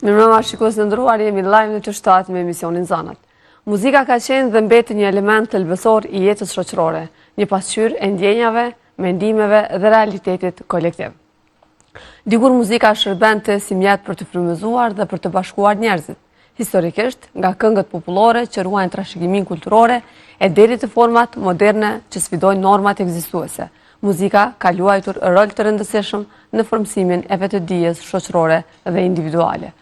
Mirëmbrëma shikues të nderuar, jemi live në T7 me emisionin Zanat. Muzika ka qenë dhe mbetet një element thelbësor i jetës shoqërore, një pasqyrë e ndjenjave, mendimeve dhe realitetit kolektiv. Dikur muzika shërbente si mjet për të frymëzuar dhe për të bashkuar njerëzit. Historikisht, nga këngët popullore që ruajnë trashëgiminë kulturore e deri te format moderne që sfidojnë normat ekzistuese. Muzika ka luajtur rol të rëndësishëm në formësimin e vetëdijes shoqërore dhe individuale.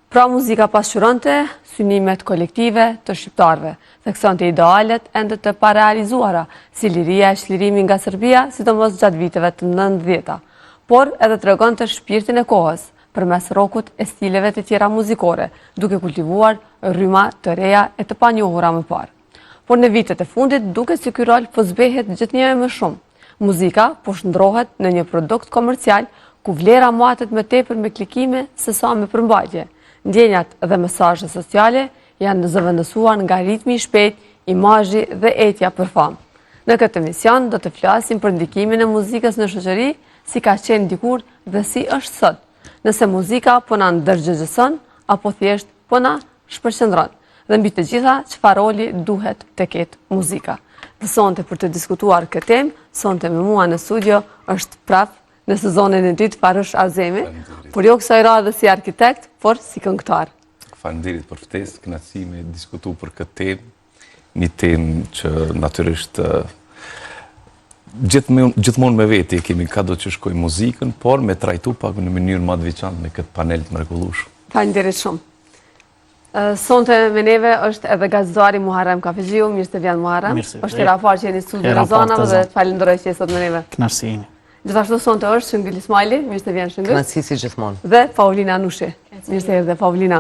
Pra muzika pasqyronte synimet kolektive të shqiptarëve, theksonte idealet ende të parealizuara, si liria e çlirimi nga Serbia, sidomos gjatë viteve të 90-ta, por edhe tregonte shpirtin e kohës, përmes rokut e stileve të tjera muzikore, duke kultivuar rryma të reja e të panjohura më parë. Por në vitet e fundit duket se ky rol po zbehet gjithnjë e më shumë. Muzika po shndërrohet në një produkt komercial ku vlera matet më tepër me klikime se sa me përmbajtje. Ndjenjat dhe mesazhet sociale janë zëvendësuar nga ritmi i shpejtë, imazhi dhe etja për famë. Në këtë emision do të flasim për ndikimin e muzikës në shoqëri, si ka qenë dikur dhe si është sot. Nëse muzika po na ndërgjegjëson apo thjesht po na shpërqendron. Dhe mbi të gjitha, çfarë roli duhet të ketë muzika. Dhe sonte për të diskutuar këtë temë, sonte me mua në studio është prap në sezonin e dytë Farosh Azemi, por jo kësaj radhe si arkitekt, por si këngëtar. Faleminderit për ftesë, kënaqësi me diskutu për këtë temë, një temë që natyrisht gjithmonë me veti e kemi kado që shkoj muzikën, por me trajtu pak në mënyrë ma të veçantë me këtë panel të mrekullueshëm. Faleminderit shumë. Sonte me neve është edhe gazetari Muharrem Kafexhiu, mirë se vjen Muharrem. Është hera e parë që jeni në studion e Zanave dhe të falenderoj që je sot me neve. Kënaqësi. Gjithashtu sonte është Shëngyl Ismajli, mirë se vjen Shëngyl. Kënaqësi si gjithmonë. Dhe Paulina Nushi. Mirë se erdhe Paulina.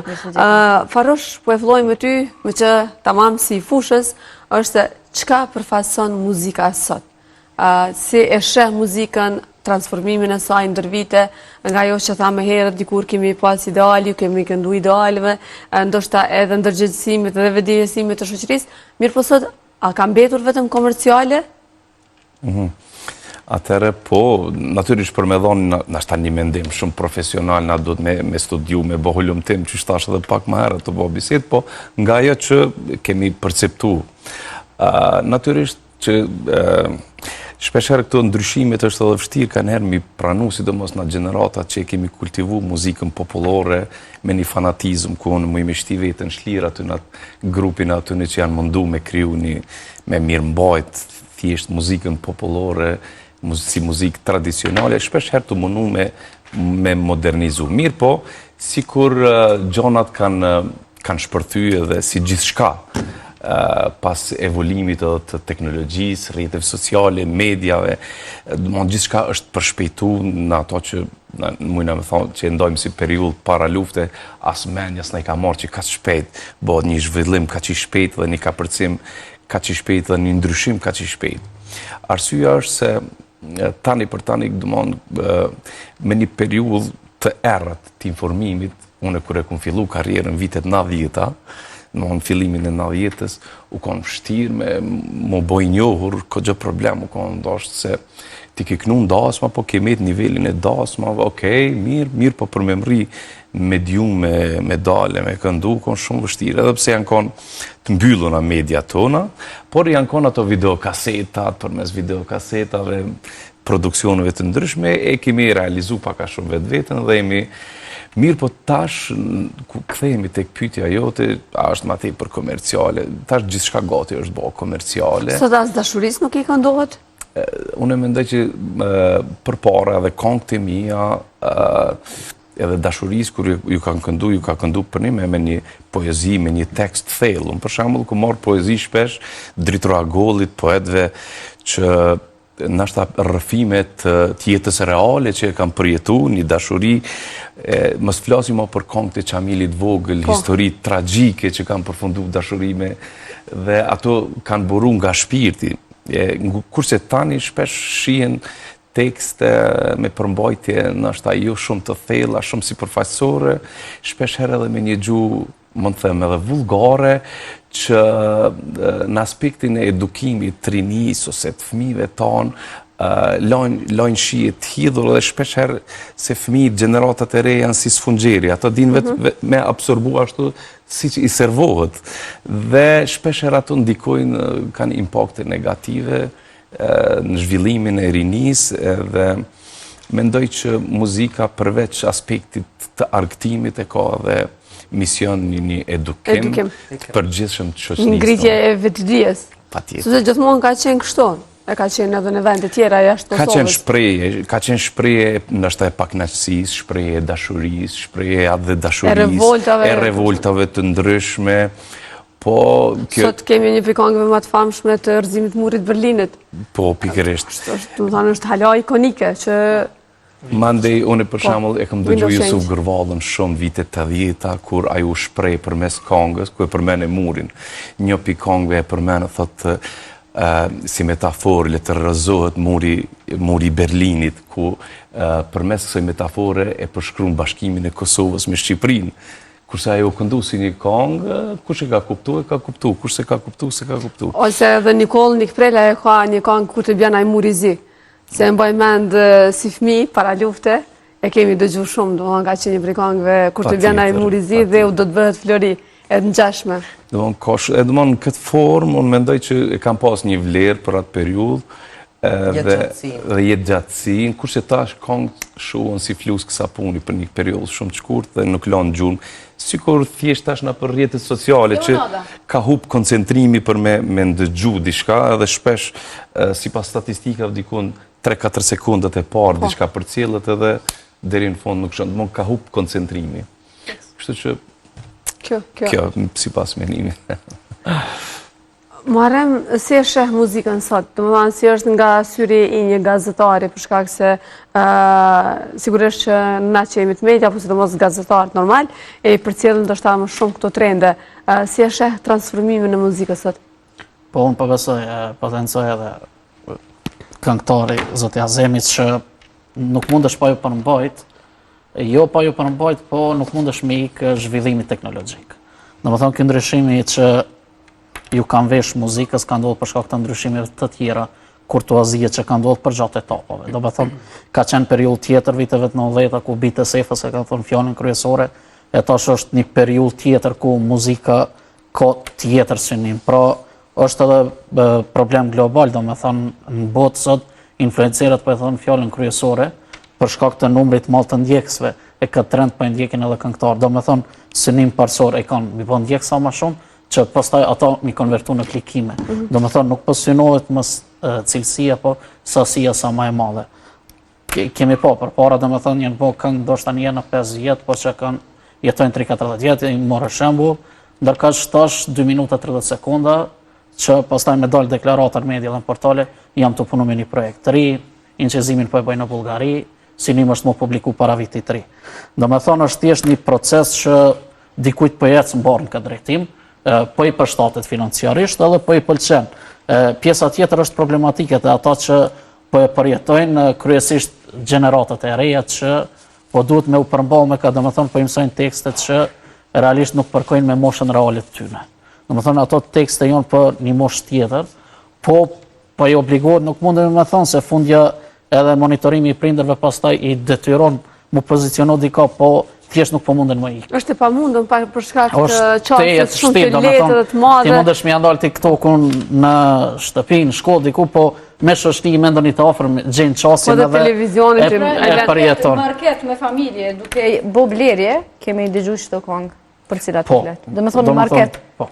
Farosh, po e fillojmë me ty, meqë tamam si i fushës, është se çka përfaqëson muzika sot? Si e sheh muzikën, transformimin e saj ndër vite, nga ajo që thamë më herët, dikur kemi pas ideali, kemi këndu idealeve, ndoshta edhe ndërgjegjësimit dhe vetëdijesimit të shoqërisë, mirëpo sot, a ka mbetur vetëm komerciale? Mhm. Atëherë, po, natyrisht për me dhonë, nashta një mendim shumë profesional, na duhet me, me studiu, me bo hulumtim, që tash edhe pak më herët tu bo bisedë, po nga ajo që kemi perceptu. Uh, natyrisht që uh, shpeshherë këto ndryshimet është edhe vështirë kanjëherë mi pranu, sidomos na gjeneratat që e kemi kultivu muzikën popullore me një fanatizëm, ku unë muj me shti veten shlirë aty në atë grupin aty në që janë mundu me kriju një, me mirëmbajt thjesht muzikën popullore, si muzikë tradicionale, shpesh herë tu mundu me, me modernizu. Mirëpo, sikur gjonat kanë kanë shpërthy edhe si gjithçka pas evolimit edhe të teknologjisë, rrjeteve sociale, mediave, domethënë gjithçka është përshpejtu në ato që mujna me thonë që e ndojmë si periudhë para lufte, as menja s'na i ka marrë që kaq shpejt, bëhet një zhvillim kaq i shpejt dhe një kapërcim kaq i shpejt dhe një ndryshim kaq i shpejt. Arsyeja është se tani për tani, domethënë, me një periudhë të errët të informimit, unë kur e kom fillu karrierën vitet 90-ta, në fillimin e 90-ës, u konë vështirë me m'u bo i njohur, koxha problem, u konë ndoshtë se ti ke knu në dasma, po ke met nivelin e dasmave, okej, mirë, mirë, po për me mrri medium me, me dale, me këndu, u konë shumë vështirë, edhe pse janë konë të mbylluna media tona, por janë konë ato videokasetat, përmes videokasetave, produksioneve të ndryshme, e kemi realizu pak a shumë vetveten dhe jemi mirë, po tash, ku kthehemi tek pyetja jote, a është ma tepër komerciale, tash gjithçka gati është bo komerciale. Sot as dashurisë nuk i këndohet? Unë mendoj që përpara edhe kongët e mia, edhe dashurisë kur ju, ju kanë këndu, ju ka këndu përnime me një poezi, me një tekst të thellë. Unë për shembull kom marrë poezi shpesh Dritëro Agollit, poetëve që nashta rrëfime të, të jetës reale që e kanë përjetu, një dashuri, e, mos flasim ma për kongët e Qamilit Vogël, po. histori tragjike që kanë përfundu dashuri me, dhe ato kanë buru nga shpirti. E, kurse tani shpesh shihen tekste me përmbajtje nashta jo shumë të thella, shumë sipërfaqësore, shpesh herë edhe me një gjuhë mund të them edhe vulgare, që në aspektin e edukimit të rinisë ose të fëmijëve tanë, lajnë lajnë shije të hidhur dhe shpesh herë se fëmijët gjeneratat e reja janë si sfungjeri, ato dinë vetë mm -hmm. me absorbu ashtu siç i servohet dhe shpesh herë ato ndikojnë kanë impakte negative në zhvillimin e rinisë edhe mendoj që muzika përveç aspektit të argëtimit e ka edhe mision një, një edukim, edukim. të përgjithshëm të shoqërisë. Një ngritje e vetëdijes. Patjetër. Sepse gjithmonë ka qenë kështu, e ka qenë edhe në vende tjera jashtë Kosovës. Ka qenë shprehje, ka qenë shprehje ndoshta e pakënaqësisë, shprehje e dashurisë, shprehje e atdhedashurisë, e revoltave, e revoltave të ndryshme. Po, kjo... Sot kemi një prej kangëve më të famshme të rrëzimit murit Berlinit. Po, pikërisht. Është, domethanë, është hala ikonike, që... Mandej, unë për po, shembull e kam dëgju Jusuf Gërvallën shumë vitet 80-ta, kur ai u shpreh përmes kangës, ku e përmene murin. Një pi kangëve e përmene, thotë, si metaforë, le të rrëzohet muri, muri i Berlinit, ku përmes kësaj metafore e përshkruan bashkimin e Kosovës me Shqipërinë. Kurse ajo u këndu si një kangë, kush e ka kuptu, e ka kuptu, kush s'e ka kuptu, s'e ka kuptu. Ose edhe Nikollë Nikprela e ka një kangë kur të bjen ai muri i zi, se e mbaj mend si fmi, para lufte, e kemi dëgju shumë, domethanë ka qenë një prej kangëve, kur të bjen ai muri i zi, dhe u do të bëhet flori, e të ngjashme. Domethanë, ka sh, e domethanë, në këtë formë, unë mendoj që e kanë pas një vlerë për atë periudhë, dhe dhe jetëgjatësinë, kurse tash kangët shuhen si fluskë sapuni për një periudhë shumë të shkurtë dhe nuk lanë gjurmë. Sikur thjesht tash nëpër rrjetet sociale që ka hup koncentrimi për me, me ndëgju diçka edhe shpesh sipas statistikave dikun 3-4 sekundat e parë po. diçka përcjellet edhe deri në fund nuk shkon, domethanë ka hup koncentrimi. Kështu që kjo, kjo. Kjo sipas menimit. Muharrem, si e sheh muzikën sot? Domethanë, si është nga syri i një gazetari, për shkak se sigurisht që na që jemi të media, apo sidomos gazetarët normal, e i përcjellin ndoshta më shumë këto trende. Si e sheh transformimin e muzikës sot? Po, unë po besoj, potencoj edhe këngëtari, zoti Azemi, që nuk mundesh pa ju përmbajt, jo pa ju përmbajt, po nuk mundesh me i ikë zhvillimit teknologjik. Domethonë, ky ndryshimi që ju kanë vesh muzikës ka ndodhur për shkak të ndryshimeve të tjera kurtuazie që kanë ndodhur përgjatë etapave. Domethonë, ka qenë periudhë tjetër viteve të 90-ta ku Bijtë e Sefës e kanë thonë fjalën kryesore, e tash është një periudhë tjetër ku muzika ka tjetër synim. Pra, është edhe problem global, domethonë, në botë sot, influencerët po e thonë fjalën kryesore, për shkak të numrit të madh të ndjekësve, e këtë trend po e ndjekin edhe këngëtarët. Domethonë, synim parësor e kanë, mi bo ndjekës sa ma shumë, që pastaj ato mi konvertu në klikime. Mm -hmm. Domethonë, nuk po synohet më cilësia, po sasia sa ma e madhe. Kemi po, përpara, domethonë, janë bo këngë, ndoshta një në 5 vjet, po që kanë, jetojnë 3-40 vjet, i morë shembull, ndërkaq tash 2 minuta 30 sekonda, që pastaj me dalë deklarata në media dhe në portale, jam tu punu me një projekt të ri, inçizimin po e bëj në Bullgari, synim është m'u publiku para vitit të ri. Domethonë, është thjesht një proces që dikujt po i ecë mbarë në këtë drejtim, po i përshtatet financiarisht edhe po i pëlqen. Pjesa tjetër është problematike te ata që po e përjetojnë kryesisht gjeneratat e reja që po duhet me u përmbajt me ka, domethonë, po i mësojnë tekstet që realisht nuk përkojnë me moshën reale të tyne. Domethonë, ato tekste janë për një moshë tjetër, po Po i obligohet, nuk mundemi me thonë se fundja edhe monitorimi i prindërve pastaj i detyron mu pozicionu dika, po thjesht nuk po munden me ikë. është e pamundun pa për shkak të qasjes shumë të lehtë dhe të madhe. Ti mundesh me ia ndalë TikTokun në shtëpi, në shkollë diku, po me shoqni me ndonjë të afërm gjen qasjen po edhe televizionin e, e përjeton. Market me familje, duke bo blerje, kemi dëgju qëto kongë. Për cilat po, flet. Domethonë në market. Po.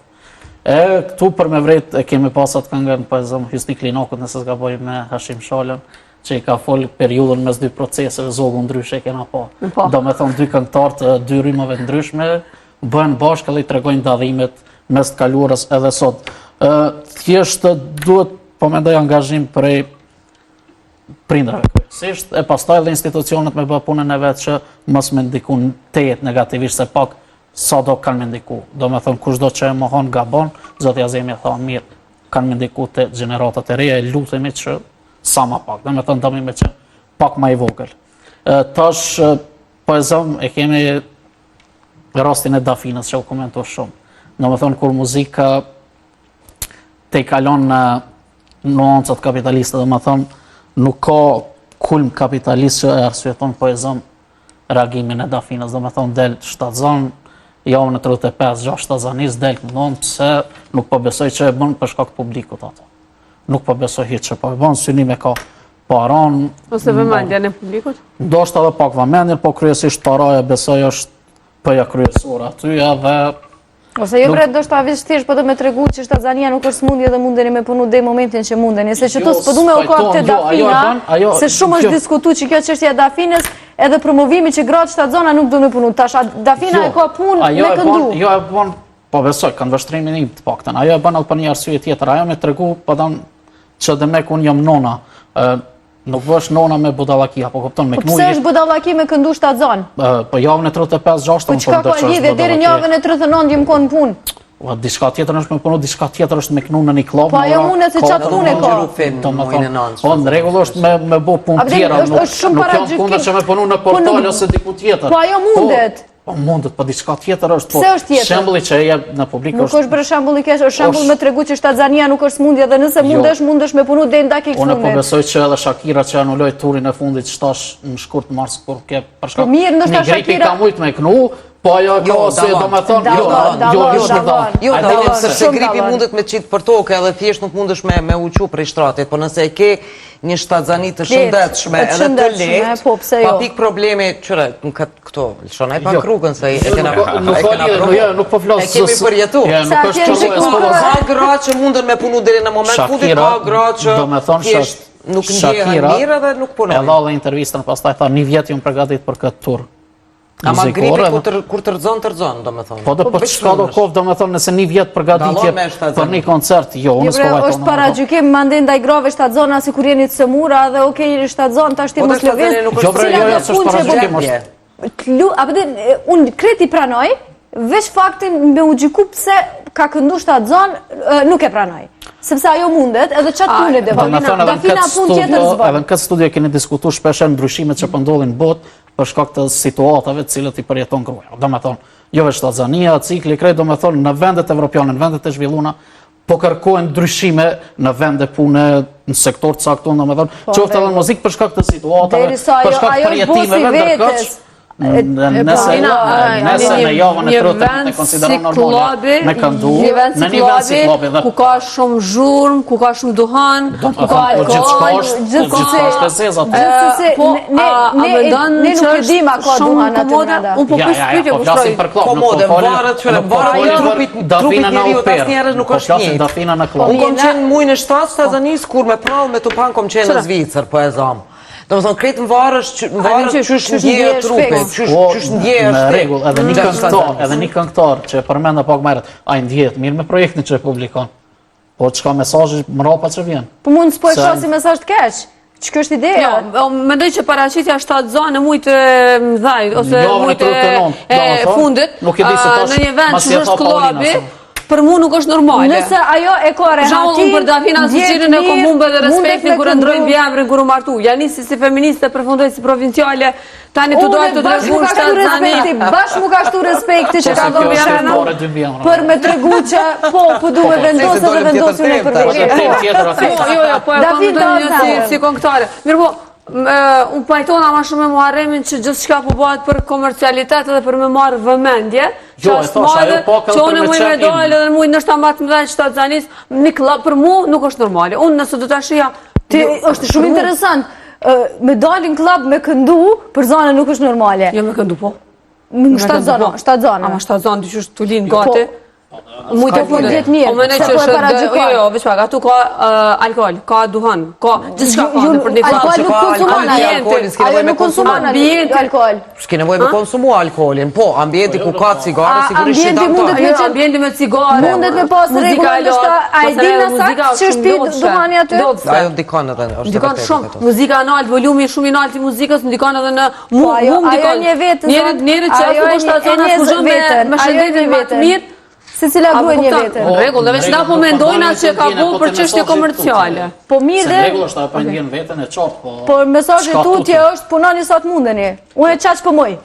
E këtu për me vrejt e kemi pas atë këngën, po e zëmë Hysni Klinokut, nëse s'gaboj me Hashim Shalën. që i ka fol periudhën mes dy proceseve, Zogu ndryshe e kena pa. Po. Do me thonë dy këngëtarë të dy rrymave të ndryshme, bëhen bashkë edhe i tregojnë dallimet mes të kaluarës edhe sot. Ë thjesht duhet po mendoj angazhim prej prindërve kryesisht, e pastaj edhe institucionet me bë punën e vet që mos me ndiku tejet negativisht se pak sado kanë me ndiku. Do me thonë kushdo që e mohon gabon, zoti Azemi e tha mirë, kanë me ndiku te gjeneratat e reja e lutemi që sa ma pak, do me thonë dëmi me qenë pak ma i vogël. E, tash, po e zëmë, e kemi rastin e Dafinës që u komentu shumë. Do me thonë, kur muzika tejkalon nuancat kapitaliste, do me thonë, nuk ka kulm kapitalist që e arsyeton po e zëmë reagimin e Dafinës, do me thonë, del shtatzan, javën e 35, 6 shtatzanisë, del këndon, pse nuk po besoj që e bën për shkak të publikut ato. Nuk po besoj hiç që po e bën, synim e ka paran. Ose vëmendjen e publikut? Ndoshta edhe pak vëmendjen, po kryesisht paraja besoj është P-ja kryesore aty edhe Ose jo bre ndoshta veç thjesht po do me tregu që shtatzania nuk është smundje dhe mundeni me punu deri momentin që mundeni. Se që jo, s'po du me u kap te jo, Dafina, se shumë është diskutu që kjo çështja e Dafinës edhe promovimi që gratë shtatzana nuk do me punu. Tash Dafina jo, e ka punë me këndu. Jo, e bën, po besoj, këndvështrimin im të paktën. Ajo e bën edhe për një arsye tjetër. Ajo me tregu, po don që demek unë jam nona. Nuk bëhesh nona me budallaki, apo kupton me po kënu. Pse është budallaki me këndu shtatzan? Po javën e 35 6 Po çka ka lidhje deri në javën e 39 jam kon në punë. Po diçka tjetër është me punu, diçka tjetër është me knu në një klub. Po ajo mundet se çat punë ka. Do të thonë, po në rregull është me me bë punë tjera, nuk është shumë paragjykim. Nuk jam kundër që me punu në po portal ose diku tjetër. Po ajo po, mundet. Po mundet, po diçka tjetër është, po Pse është tjetër? Shembulli që e jep në publik është... Nuk është bre shembull i keq, është shembull me tregu që shtatzania nuk është smundje dhe nëse jo. mundesh, mundesh me punu deri në dakik Unë po besoj që edhe Shakira që anuloi turin e fundit që tash në shkurt mars kur ke për shkak po mirë, ndoshta Shakira gripi ka mujt me knu, po ajo ka jo, se do me thonë, jo, jo, jo, jo, jo, jo, sepse gripi mundet me qitë për tokë edhe thjesht nuk mundesh me me u çu prej shtratit, po nëse e ke një shtatzani të shëndetshme edhe të lehtë, po, pa jo. pikë problemi, qyre, në këtë këto, lëshonaj pak jo. rrugën se e kena nuk e kena provu. Jo, nuk po flas. E kemi përjetu. Jo, nuk është që po ka gra që munden me punu deri në moment fundit, ka gra që do me thonë thjesht nuk ndjehen mirë edhe nuk punojnë. Edhe dhe intervistën pastaj tha një vjet jam përgatit për këtë tur. Ama gripi kur të, kur të rrëzon, të rrëzon, do me thonë. Po dhe po, po çka do koftë, do me thonë, nëse një vjet përgatitje për një koncert, jo, unë s'po vajtë. është paragjykim mandej ndaj grave shtatzona, si kur jeni të sëmura dhe okej jeni shtatzon, tash ti po, mos lëviz. Jo, bre, jo, jo, s'është paragjykim, është. A po unë krejt i pranoj, veç faktin me u gjyku pse ka këndu shtatzon, nuk e pranoj. Sepse ajo mundet, edhe qatë punë e dhe Dafina punë tjetër s'bën. Edhe në këtë studio keni diskutu shpeshherë ndryshimet që po ndodhin në botë, për shkak të situatave të cilat i përjeton gruaja. Do me thonë, jo veç shtatzania, cikli, krejt, do me thonë, në vendet evropiane, në vendet e zhvilluna, po kërkohen ndryshime në vende pune, në sektor të caktuar, do me thonë, po, qoftë edhe në muzikë për shkak të situatave, për shkak të përjetimeve, ndërkaq, Nëse nëse në javën e tretë e konsideron normale me këndu në një vend si klubi ku ka shumë zhurmë, ku ka shumë duhan, ku ka alkool, gjithçka është e zezë aty. Gjithsesi, po, ne ne ne nuk e dimë a ka duhan aty brenda. Unë po pyes pyetje, po flasim për klub, nuk po varet çfarë varet trupit trupit njeriu asnjëherë nuk po është një. Dafina në klub. Unë kom qenë mujin e 7 shtatzanisë kur me prallë me tupan kom qenë në Zvicër, po e zam. Do të thonë krejt varet varet qysh ndjehet trupi, qysh po, qysh ndjehesh ti. Në rregull, edhe një këngëtar, edhe një këngëtar që e përmenda pak më herët, ai ndjehet mirë me projektin që e publikon. Po çka mesazhi mrapa që vjen? Po mund s'po e shoh si mesazh të keq. Që kjo është ideja? Jo, mendoj që paraqitja shtatzan në mujt e mdhaj ose jo, mujt e fundit, nuk e di se tash në një vend që është klubi, për mu nuk është normale. Nëse ajo e ka rehatin, Shembull, unë për Dafina Zeqirin e kom humbë dhe respektin kur e ndroi mbiemrin kur u martu. Ja nisi si feministe, përfundoi si provinciale, tani të dojë të tregu shtatzani. Bash mu ka shtu respekti që ka dhënë mbiemrin. Për me tregu që po, po du me vendosë dhe vendosë unë për vete. Po, jo, jo, po e kam të një si këngëtare. Mirë po, Unë pajtona ma shumë me Muharremin që gjithçka po bëhet për komercialitet edhe për me marrë vëmendje. Jo, e thash, ajo po ka për me qenë in. Që unë muj ndoshta ma të mëdhenj shtatzanisë, një klub për mu nuk është normale. Unë nëse do ta shihja... Ti, është shumë interesant, me dalin klub me këndu, për zanë nuk është normale. Jo, me këndu po. Në shtatzana, shtatzana. Ama shtatzana, dyqysh të linë gati. Mujt e po ndjet mirë. Po mendoj që po është jo, jo, veç pak, aty ka alkool, ka duhan, ka gjithçka ka në për një Alkool nuk konsumon ajo. Ajo nuk konsumon alkool. S'ke nevojë me konsumu alkoolin. Po, ambienti ku ka cigare sigurisht që dëmton. Ambienti mundet me qenë ambienti me cigare. Mundet me pas rregull ndoshta a e din na saktë që është pi duhani aty? Ajo ndikon edhe është Ndikon shumë. Muzika e naltë, volumi shumë i naltë i muzikës ndikon edhe në mu po, mu ndikon. Ajo një vetë. Njëri njëri që ajo është shtatzënë pushon me me shëndetin më të mirë. Secila grua një veten. Në rregull, ne veç na po mendojna që ka bo për çështje komerciale. Po mirë dhe... Në rregull është, ajo po ndjen veten e qartë, po... Po mesazhi tutje është punoni sa të mundeni. Unë e qaq po muj.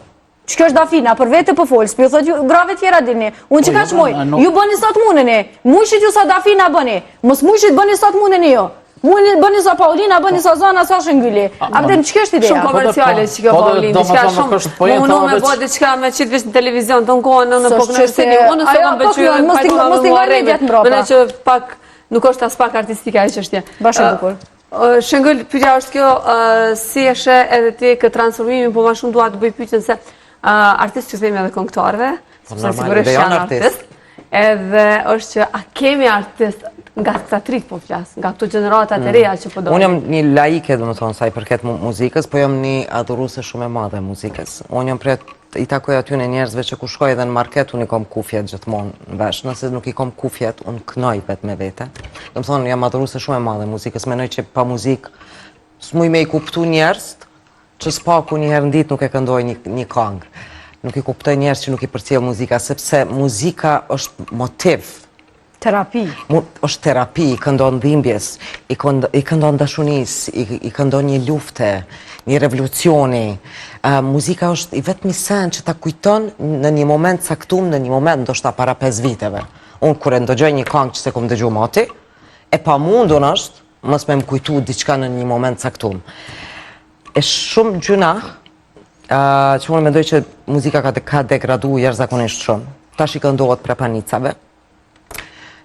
Që kjo është Dafina, për vete po fol, s'po ju thot ju, grave tjera dini. Unë që po, kaq muj, ju bëni sa të mundeni. Mujshit ju sa Dafina bëni. Mos mujshit bëni sa të mundeni ju. Muni bëni sa Paulina, bëni sa Zana, sa Shëngyli. A vërtet ç'kjo është ideja? Shumë komerciale që kjo Paulina, diçka shumë. Po unë me bë diçka me qit veç në televizion, ton kohën në po kënaqësi. Unë s'e kam pëlqyer, mos ti mos ti ngaj mediat mbrapa. Mendoj që pak nuk është as pak artistike ajo çështje. Bash e bukur. Shëngyl, pyetja është kjo, si e sheh edhe ti këtë transformimin, po ma shumë dua të bëj pyetjen se artistë që themi edhe këngëtarëve, po, sepse sigurisht janë artistë, edhe është që a kemi artistë nga këta të rinjtë po flas, nga këto gjeneratat e mm. reja që po dalin. Unë jam një laike, domethënë, sa i përket muzikës, po jam një adhuruese shumë e madhe e muzikës. Unë jam prej i takoj atyne njerëzve që kur shkoj edhe në market, unë i kom kufjet gjithmonë në vesh. Nëse nuk i kom kufjet, unë knoj vetë me vete. Domethënë, jam adhuruese shumë e madhe e muzikës, menoj që pa muzikë, s'muj me i kuptu njerëzt, që s'paku një herë në ditë nuk e këndoj një, një kangë. Nuk i kuptoj njerëz që nuk i përcjell muzika, sepse muzika është motiv. Terapi. Mu, është terapi, i këndon dhimbjes, i, kënd, i këndon dashunisë, i, i këndon një lufte, një revolucioni. Uh, muzika është i vetmi sen që ta kujton në një moment caktum, në një moment ndoshta para 5 viteve. Unë kur e ndëgjoj një kangë që s'e kom dëgju moti, e pamundun është mos me më kujtu diçka në një moment caktum. E shumë gjynah, uh, që unë mendoj që muzika ka, ka degradu jashtëzakonisht shumë. Tash i këndohet prapanicave,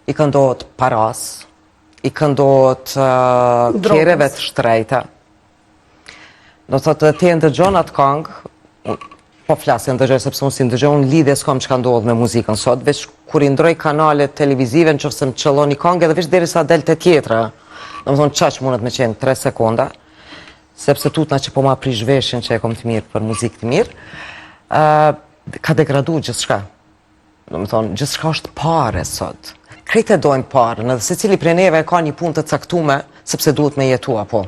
i këndohet paras, i këndohet uh, kerreve të shtrejta. Do të thotë ti e ndëgjon atë kangë, po flas e ndëgjoj sepse unë s'i ndëgjoj, unë lidhje s'kam çka ndodh me muzikën sot, veç kur i ndroj kanalet televizive në qoftë se më qëllon një kangë edhe veç derisa del te tjetra. Domethënë qaq mundet me qenë 3 sekonda, sepse tutna që po ma prish veshin që e kom të mirë për muzikë të mirë, ë ka degradu gjithçka. Domethonë, gjithçka është pare sot. Krejt e dojnë pare, edhe secili prej neve e ka një punë të caktume, sepse duhet me jetu, apo.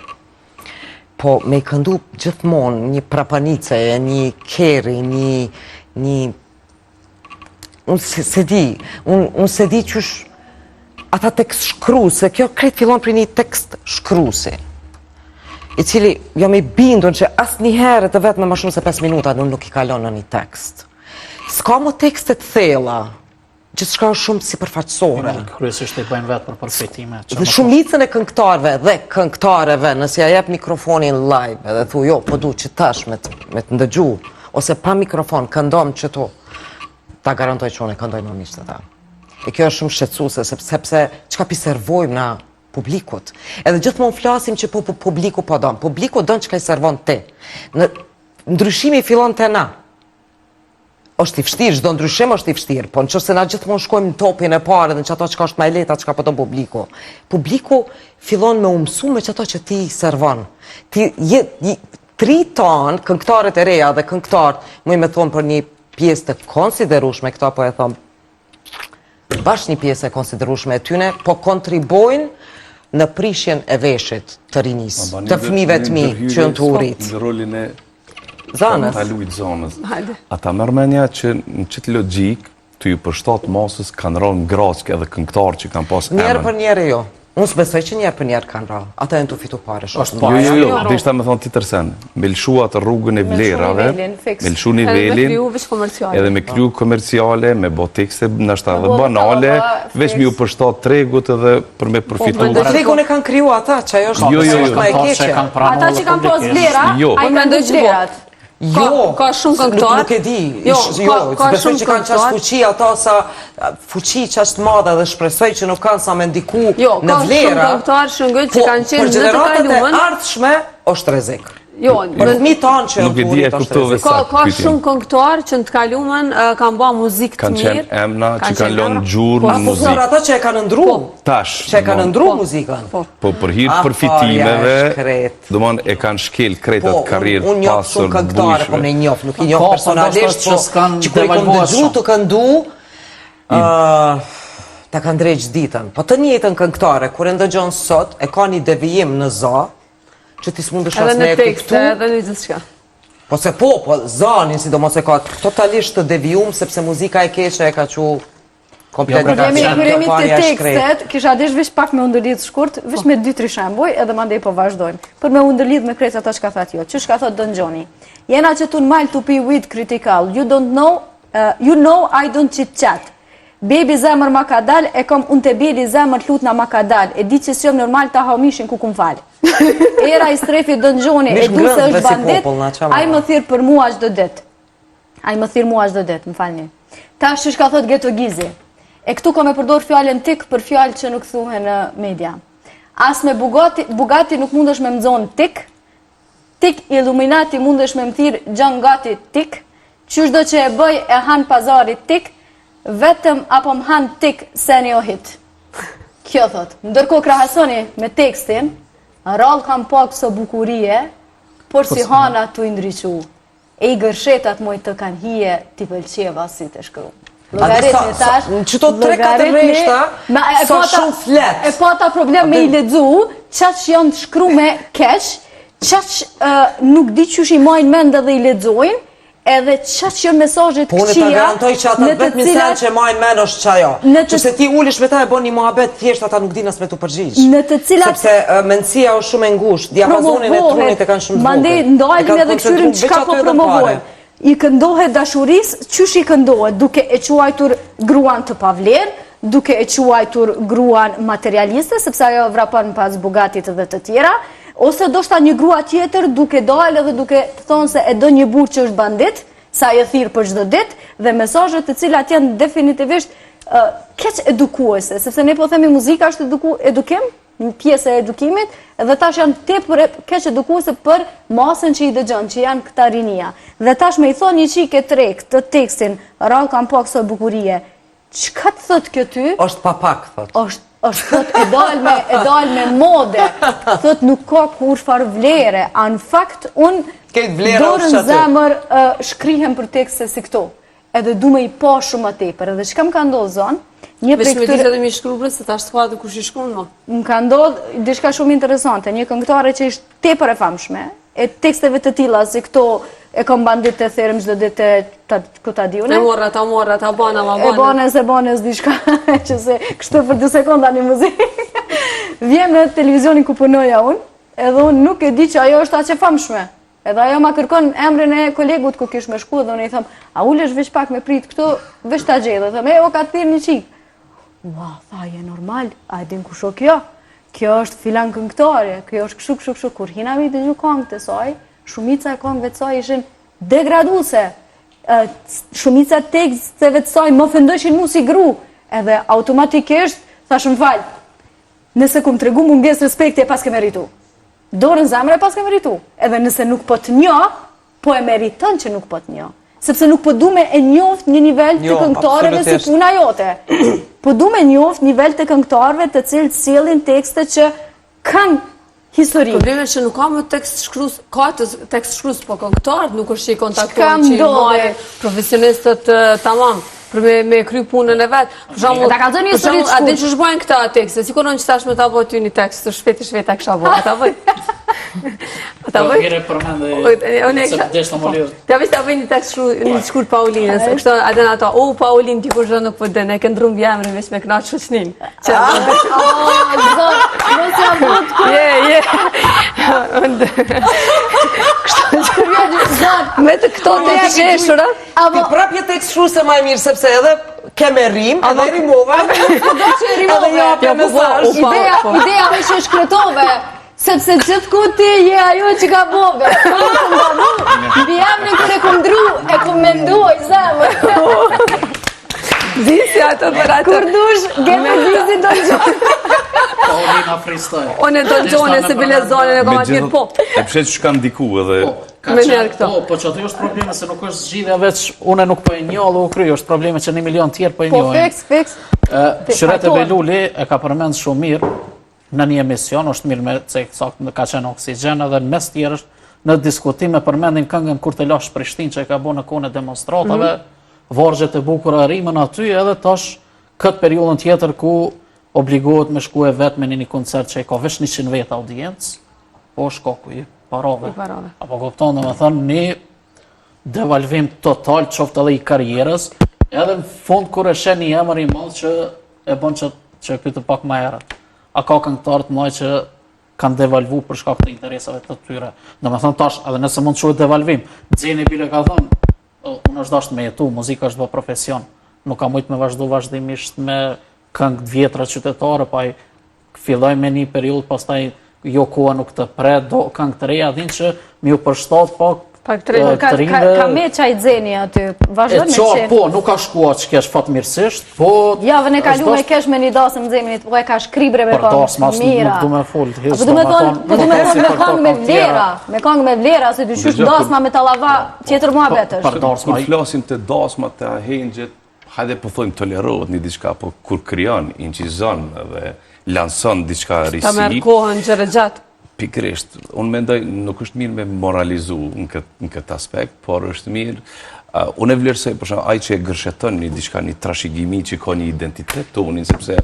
Po, me i këndu gjithmonë një prapanice, një kerri, një... një... Unë se, se di, unë, unë se di qysh ata tekstshkrues, se kjo krejt fillon prej një tekstshkruesi, i cili jam i bindun që asnjëherë të vetme më shumë se 5 minuta nuk i kalon në një tekst. S'ka më tekste të thella, gjithçka është shumë sipërfaqësore. Kryesisht e bëjnë vetë për përfitime. Dhe shumicën e këngëtarëve dhe këngëtareve, nëse ja jep mikrofonin live edhe thu jo, po du që tash me të, me të ndëgju, ose pa mikrofon, këndom qëtu, ta garantoj që unë e këndoj më mirë se ta. E kjo është shumë shqetësuese, sepse, sepse çka p'i servojmë na publikut. Edhe gjithmonë flasim që po, po publiku po don. Publiku don çka i servon ti. Në, ndryshimi fillon te na. Është i vështirë, çdo ndryshim është i vështirë, po në qoftë se na gjithmonë shkojmë në topin e parë dhe në qato çka është ma e lehta, çka po don publiku. Publiku fillon me u mësu me qato që ti servon. Ti je, je tri tanë, këngëtarët e reja dhe këngëtarët, muj me thonë për një pjesë të konsiderueshme, këta po e thom bash një pjesë e konsiderueshme e tyne, po kontribojnë në prishjen e veshit të rinisë, të fëmijëve të mi që janë tu u rritë. Në rolin e Zanës. Ta lujt Zanës. A ta merr menja që në qëtë logjikë, tu ju përshtat masës kanë ra në grackë edhe këngëtarë që kanë pas emën. Njerë për njerë jo. Unë s'besoj që njerë për njerë kanë ra. Ata janë tu fitu pare shumë. Është jo, jo, jo, deshta me thonë tjetër sen. Me lëshu atë rrugën e vlerave, me lëshu nivelin, edhe me kriju komerciale, me bo tekste, ndoshta edhe banale, veç me ju përshtat tregut edhe për me po, përfitu. Po, tregun e kanë kriju ata, që ajo është jo, jo, jo. më e keqe. Ata që kanë pas vlera, jo. ai kanë vlerat. Jo, ka shumë këngëtarë. Nuk e di. Jo, jo, ka besoj që kanë qaq fuqi ata sa fuqi qaq të madhe dhe shpresoj që nuk kanë sa me ndiku jo, në vlera. Jo, ka shumë këngëtarë shumë që po, kanë qenë në të kaluarën. Për gjeneratat e ardhshme është rrezik. Jo, për fëmijët tanë që nuk e di e kuptove Ka, ka shumë këngëtarë që në të kalumen kanë ba muzikë të mirë. Kanë qenë emna që kanë lënë gjurmë po, në muzikë. Po, ata që e kanë ndru, po. Tash. Që e kanë ndru po. muzikën. Po, po për hir të përfitimeve, domethënë e kanë shkel krejt atë karrierë të pasur. Unë njoh shumë këngëtarë, po ne njoh, nuk i njoh personalisht, po që kur i kom dëgju tu këndu, ta ka ndreq ditën. Po të njëjtën këngëtare, kur e ndëgjon sot, e ka një devijim në za, që ti s'mundesh as me e kuptu. Edhe në tekste, edhe në gjithçka. Po se po, po zanin sidomos e ka totalisht të devijum, sepse muzika e keqe e ka çu komplet jo, nga që Kur jemi te tekstet, kisha desh veç pak me u ndërlidh shkurt, veç me 2-3 shembuj, edhe mandej po vazhdojmë. Për me u ndërlidh me krejt ato çka thatë ju. Qysh ka thotë Don Xhoni? Jena qëtu në mal tu pi weed critical. You don't know, uh, you know I don't chit chat. Baby zemër ma ka dal, e kom unë të beli zemër hlutna ma ka dal, e di që s'jom normal ta ha mishin ku kum fal. Era i strefi Don Xhoni, e du se është bandit, ai më thirr për mua çdo ditë. Ai më thirr mua çdo ditë, më falni. Tash çka thot Geto Gizi. E këtu kam e përdor fjalën tik për fjalë që nuk thuhen në media. As me Bugatti, Bugatti nuk mundesh me m'zonë tik, Tik Illuminati mundesh me m'thirr Gjon Gati tik, qyshdo që e bëj e han pazari tik, vetëm apo m'han tik seni o hit. Kjo thot, ndërkohë krahasoni me tekstin, rrallë kam pa këso bukurie, por si hana tu i ndriçu. E i gërshetat moj të kanë hije, t'i pëlqeva si të shkru. Llogaritni tash. Në qëto tre katër rreshta, sa shumë flet. E pata problem me i lexu, qaq janë të shkrume keq, qaq nuk di qysh i majnë mend edhe i lexojnë, edhe qaq janë mesazhe të këqija. Po, unë ta garantoj që ata vetëm një sen që majnë mend është qajo. Që se ti ulesh me ta e bon një muhabet, thjesht ata nuk dinë as me t'u përgjigj. Në të cilat... Sepse mendësia është shumë e ngushtë, diapazonin e trunit e kanë shumë të vogël. Mandej ndalim edhe këqyrim çka po promovojnë. I këndohet dashurisë, qysh i këndohet, duke e quajtur gruan të pavlerë, duke e quajtur gruan materialiste, sepse ajo vrapon pas Bugattit dhe të tjera, ose ndoshta një grua tjetër duke dalë edhe duke thonë se e do një burrë që është bandit, sa e thirr për çdo ditë, dhe mesazhet të cilat janë definitivisht keqedukuese, sepse ne po themi muzika është eduku, edukim, një pjesë e edukimit dhe tash janë tepër keqedukuese për masën që i dëgjon, që janë këta rinia. Dhe tash me i thonë një çike të re këtë tekstin, rrallë kam pa kësoj bukurie, çka të thot kjo ty? është pa pak, thot. është është thot e dalë me, e dalë me mode, thot nuk ka kurrfarë vlere, a në fakt unë dorën n'zemër shkrihem për tekste si këto. edhe du me i pa shumë më tepër, edhe çka më ka ndodhë zonë, një prej këtyre... Veç me me i shkru bre, se tash s'ka edhe kush i shkru më. Më ka ndodhë diçka shumë interesante, një këngëtare që ishte tepër e famshme, e teksteve të tilla si këto e kom bandit të therëm çdo ditë ta ku ta di unë. E morra, ta morra, ta bana, ma bana. E bana, se bana diçka që se kështu për dy sekonda një muzikë. Vjen në televizionin ku punoja unë, edhe unë nuk e di që ajo është aq e famshme. Edhe ajo ma kërkon emrin e kolegut ku kish me shku dhe unë i them, a ulesh veç pak me prit këtu, veç ta gjej dhe them, e o ka thirr një çik. Ua, tha, je normal, a e din kush o kjo? Kjo është filan këngëtare, kjo është kështu kështu kështu kur hina me i dëgju këngët e saj, shumica e këngëve të saj ishin degraduese. Shumica e teksteve të saj më ofendojshin mu si gru, edhe automatikisht thashë më fal. Nëse kum tregu mungesë respekti e paske meritu. Dorën n'zemër e paske meritu. Edhe nëse nuk po të njoh, po e meriton që nuk po të njoh. Sepse nuk po du me e njoft një nivel të jo, këngëtarëve si puna jote. Po du me njoft nivel të këngëtarëve të cilët sjellin tekste që kanë histori. Problemi është që nuk ka më tekst shkrues, ka të tekst shkrues, po këngëtarët nuk është që i kontaktojnë që i marrin profesionistët tamam për me me kry punën e vet. Për shembull, ta kallzoj një histori të shkurtër. A din qysh bëjnë këta tekste? Sikur unë që tash me ta bëj ty një tekst të shpejt e shpejt ta kisha bërë. Ta bëj. Ta bëj. Mirë përmendë. Unë e kisha. Desh ta molë. Ta bëj ta bëj një tekst shkru, një shkurt Paulinës. Kështu a din ato, o Paulin ti kush nuk po din, e ke ndrru mbiemrin veç me kënaq shoqnin. Që zot, mos ja but. Je, je. Kështu që zot, me të këto të qeshura. Ti prap je tekst shkruese ma e mirë sepse edhe ke me rim, edhe rimova. Do që rimove. Edhe jape Jo, po, po, mesazh. u pa, Ideja, po. ideja është që shkretove, sepse gjithku ti je ajo që ka bove. Po, kom gabu, mbiemrin kur e kom ndru, e kom mendu, i zemër. Disi atë për atë. Kur dush, geme Gizin do të Po, unë na freestyle. Unë do të gjone se bile zonën e kam atë mirë, po. E pse që ka ndiku edhe... Po, ka Me qenë- njerë këto. Po, po që aty është problemi se nuk është zgjidhja veç unë nuk po e njoh dhe u kry, është problemi që një milion tjerë po e Po, njohin. fiks, fiks. Ë, Shyrete fajtor. Beluli e ka përmend shumë mirë në një emision, është mirë me cek saktë ka qenë oksigjen edhe në mes tjerësh në diskutim e përmendin këngën kur të lash Prishtinë që e ka bërë në kohën e demonstratave, vargjet e bukura rimën aty edhe tash këtë periudhën tjetër ku obligohet me shku e vetë me një një koncert që e ka veç 100 vetë audiencë, po shkaku i parave. I parave. Apo kupton, domethënë një devalvim total qoftë edhe i karrierës, edhe në fund kur e sheh një emër i madh që e bën që që e pyetëm pak më herët. A ka këngëtarë të mëdhenj që kanë devalvu për shkak të interesave të tyre? Domethënë tash, edhe nëse mund të quhet devalvim, Xheni bile ka thënë, "O, unë është dashtë me jetu, muzika është bë profesion, nuk ka mujt me vazhdu vazhdimisht me këngë të vjetra qytetare, pa i filloj me një periudhë, pastaj jo koha nuk të pret, do këngë të reja, din që mi u përshtat pak Pak të rinjve. të Ka, ka, rinjve. ka me qaj xeni aty, E vazhdon me qartë, qef. po, nuk ka shkua që kesh fatmirësisht, po... Javën e është kalume dashtë- kesh me një dasëm xeminit, po e ka shkribre me Për këngë dasma të as mira. nuk du me fol, hiç, Po du me thonë, po du me thonë me për këngë me këngë vlera, tjera. me këngë me vlera, se dyqysh Dëgjoj, kur- dasma me tallava, tjetër muhabet Po, është. Për dasma, Kur flasim të dasmat, të ahengjet, hajde po thojmë tolerohet një diçka, po kur krijon, incizon dhe lanson diçka risi, Ta merr kohën gjëre gjatë. Pikërisht, unë mendoj nuk është mirë me moralizu në këtë, në këtë aspekt, por është mirë, uh, unë e vlerësoj për shembull ai që e gërsheton një diçka, një trashëgimi që ka një identitet tonin, sepse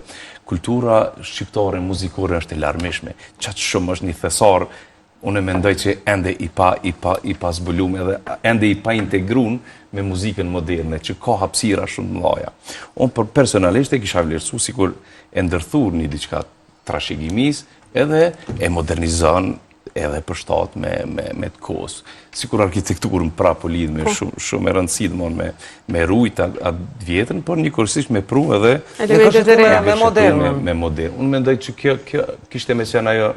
kultura shqiptare muzikore është e larmishme. Qaq shumë është një thesar, unë e mendoj që ende i pa i pa i pa zbulum edhe ende i pa integrun me muzikën moderne, që ka hapësira shumë të mëdha. Unë për personalisht e kisha vlerësu sikur e ndërthur një diçka trashëgimisë edhe e modernizon edhe përshtat me, me, me të kohës. Sikur arkitekturën prapë po lidh me shumë, shumë e rëndësi domthon me, me rujt atë at vjetrën, por njëkohësisht me pru edhe Elementet e reja. Me modernën. Me, me modern. Unë mendoj që kjo, kjo kishte me qenë ajo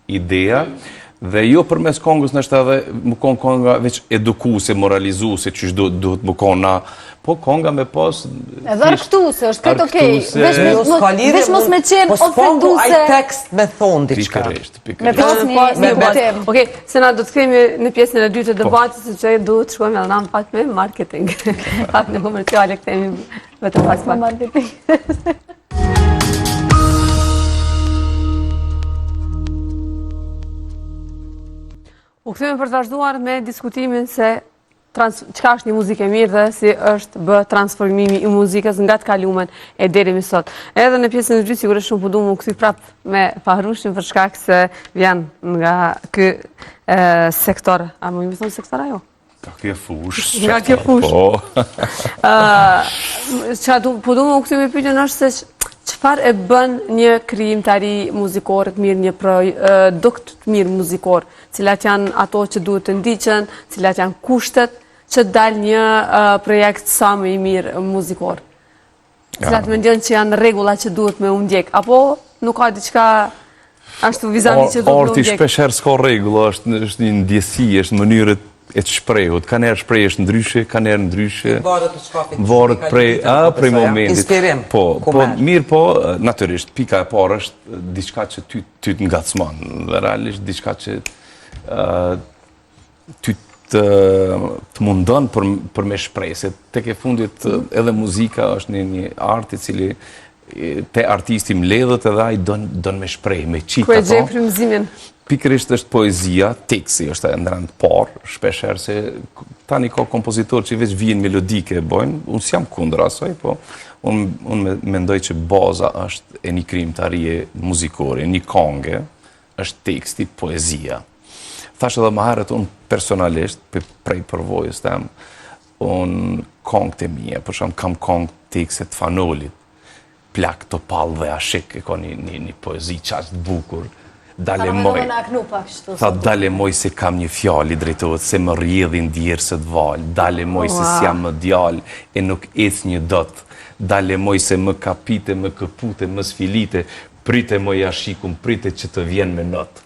ideja dhe jo përmes kongës nështë edhe më konë konga veç edukuese, moralizuese, që duhet, duhet më konë na, po konga me pas... Edhe argëtuese, është këtë okej. Argëtuese. Veç me- Jo, s'ka lidhje, veç mos me qenë po s'paku ofenduese. Ai tekst me thonë diçka. Pikërisht, Me pikërisht. pas një, Po, një me pas. kuptim. Okej, se na do të kthehemi në pjesën e dytë të debatit, sepse duhet të shkojmë edhe na pak me marketing. Pak në komerciale kthehemi vetëm pas pak. Marketing. U kthyem për të vazhduar me diskutimin se trans, çka është një muzikë e mirë dhe si është bë transformimi i muzikës nga të kalumen e deri më sot. Edhe në pjesën e dytë sigurisht shumë po du mu kthy prap me Fahrushin për shkak se vjen nga ky e, sektor, a më më thonë sektor ajo? Nga kjo fushë. Nga kjo fushë. Po. Qa du, po du me u kthy me pyetjen është se çfarë e bën një krijimtari muzikore të mirë, një produkt të mirë muzikor, cilat janë ato që duhet të ndiqen, cilat janë kushtet që dal një projekt sa më i mirë muzikor. Cilat mendon që janë rregulla që duhet me u ndjek, apo nuk ka diçka ashtu vizavi që duhet me u Arti ndjek? shpesh herë s'ka rregulla, është është një ndjesi, është mënyrë e të shprehut. Ka herë shprehesh ndryshe, ka herë ndryshe. Varet për çka Varet prej, a, prej momentit. Inspirim. Po, ku po, merr. mirë po, natyrisht, pika e parë është diçka që ty, ty të ngacmon, dhe realisht diçka që ë, ty të, të mundon për, për me shpreh, se tek e fundit edhe muzika është një, një art i cili e, te artisti mbledhet edhe ai don, don me shpreh, me qitë Ku e ato. gjej frymëzimin? Pikërisht është poezia, teksti është në rend të parë, shpesh herë se tani ka kompozitorë që veç vijën melodike e bojnë, unë s'jam kundër asaj, po unë unë mendoj që baza është e një krijimtarie muzikore, një kange, është teksti, poezia. Thash edhe më herët, unë personalisht, prej përvojës tem, unë kongët e mia, për shembull kam kongë tekste të Fanolit, plak topall dhe ashik, e ka një, një, një poezi qaq të bukur, dale moj. Tha dale moj se kam një fjalë i drejtohet, se më rrjedhin djersët valë, dale moj se s'jam më djalë e nuk ec një dot, dale moj se më kapite, më këpute, më sfilite, prite moj ashikum, prite që të vjen me not.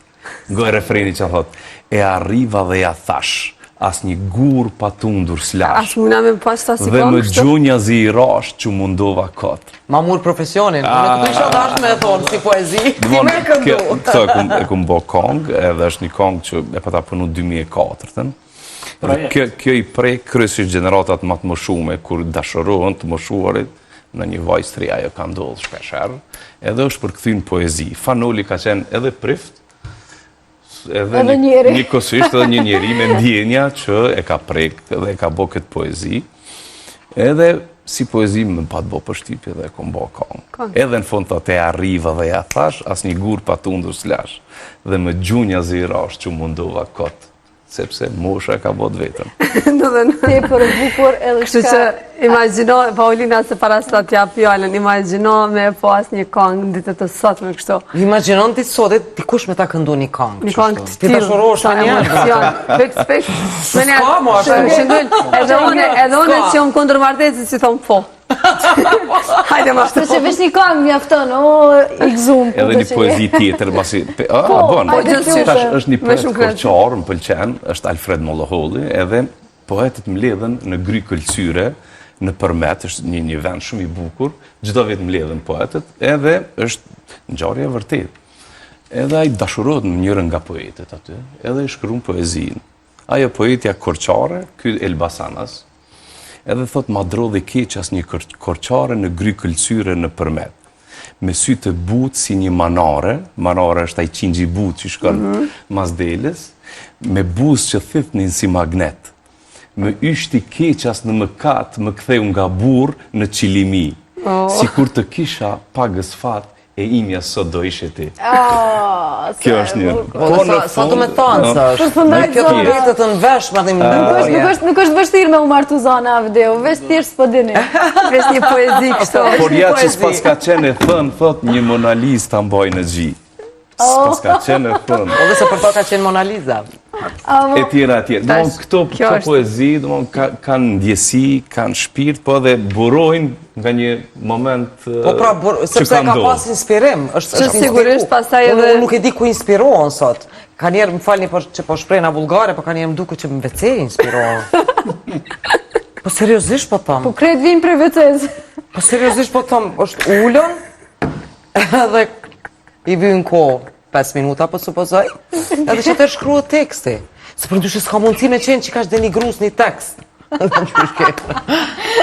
Ngoj refreni që thot, e arriva dhe ja thash. Asnjë gur pa tundur s'lash. As muna me pas ta si Dhe më gjunjazi i rash që mundova kot. Ma mur profesionin, unë këtë isha dashtë me e thonë si poezi, ti me këndu. Këtë e kum, e kum bo kongë, edhe është një kongë që e pata punu 2004-ën. Dhe kjo, kjo i prek kryesisht gjeneratat ma të moshume, kur dashurohen të moshuarit, në një vajzë të re, ajo ka ndodhë shpeshherë, edhe është përkthy në poezi. Fan Noli ka qenë edhe prift, edhe, edhe njeri. Njëkohësisht edhe një njeri me ndjenja që e ka prek dhe e ka bo këtë poezi. Edhe si poezi më pat bo përshtypje dhe e kom bo kongë. Edhe në fund thotë e arriva dhe ja thash, asnjë gur pa tundur s'lash. Dhe më gjunjazi i rash që mundova kot sepse mosha e ka bo të vetën. Tepër e bukur edhe Kështu që imagjino, Paulina se para se t'ja jap fjalën, imagjino me pas një kongë në ditët e sotme kështu. Imagjino në ditë sot, dikush me ta këndu një kongë. Një kongë të tillë. Ti dashurohesh me një. Fiks, fiks. S'ka mo ashtu. Edhe unë, edhe unë që jam kundër martesës, si thom po. Hajde ma Kështu që veç një kongë mjafton, o, i gëzum. Edhe një poezi tjetër, masi... A, po, bon, tash është një poet korçar, më pëlqen, është Alfred Mollaholli, edhe poetët mledhen në Grykë Këlcyre, në Përmet, është një, një vend shumë i bukur, çdo vit mledhen poetët, edhe është ngjarje e vërtetë. Edhe ai dashurohet në njërën nga poetet aty, edhe i shkruan poezinë. Ajo poetja korçare, ky elbasanas, edhe thot ma drodhi keqas një korçare në Grykë Këlcyre në Përmet. Me sy të butë si një manare, manare është ai qingji i butë që shkon mm -hmm. mas deles, me buzë që thithnin si magnet. Më yshti keqas në mëkat, më ktheu nga burrë në qilimi. Oh. Sikur të kisha pagës fat, E imja sot do ishe ti. Oh, Kjo është një. Po, po sa, sa do me thonë sa është. Përfundoj Kjo të mbetet në vesh me dhe më Nuk është, nuk është, nuk është vështirë me u martu Zana Avdeu, veç thjesht s'po dini. Veç një poezi kështu. Por ja që s'paska qenë e thënë, thot një Mona Lizë ta mbaj në gji. Oh. S'paska qenë e thënë. Edhe se për to ka qenë Mona Lisa. E tjera, e tjera. Domthon, këto, këto poezi, domthon, ka, kanë ndjesi, kanë shpirt, po edhe burojnë nga një moment po pra, bur, sepse ka pas inspirim. Është, është sigurisht, pastaj edhe... Unë nuk e di ku inspirohen sot. Ka njerë, më falni për që po shprehna vulgare, po ka njerë më duket që në WC inspirohen. Po seriozisht po thom. Po krejt vinë prej WC-s. Po seriozisht po thom, është ulën, edhe I vyn kohë, 5 minuta po supozoj, edhe që të shkruhet teksti. Se përndryshe s'ka mundësi me qenë që kaq denigrus një tekst.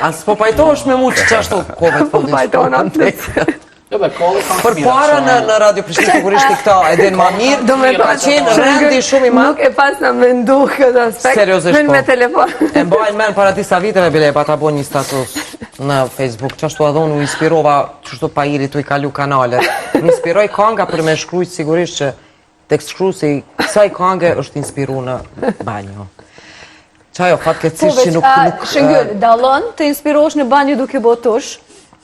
A s'po pajtohesh me mu që qashtu kohëve të fundit shkruhen tekstet. Jo, be, kolli ka Për para në, në Radio Prishtinë, sigurisht i këta e din ma mirë, Do me ka qenë rendi shumë i madh. Nuk e pas në mendu këtë aspekt. Seriozisht po. me telefon. E mbaj men para disa viteve, bile e pata bo një status në Facebook, qashtu edhe unë u inspirova Qështu pahiri tu i kalu kanalet. Më inspiroi kanga për me shkrujt sigurisht që tekstshkruesi i kësaj kange është inspiru në banjo. Qajo, fatkeqësisht po, që nuk... nuk Shëngyl, dallon të inspirohesh në banjo duke bo tush,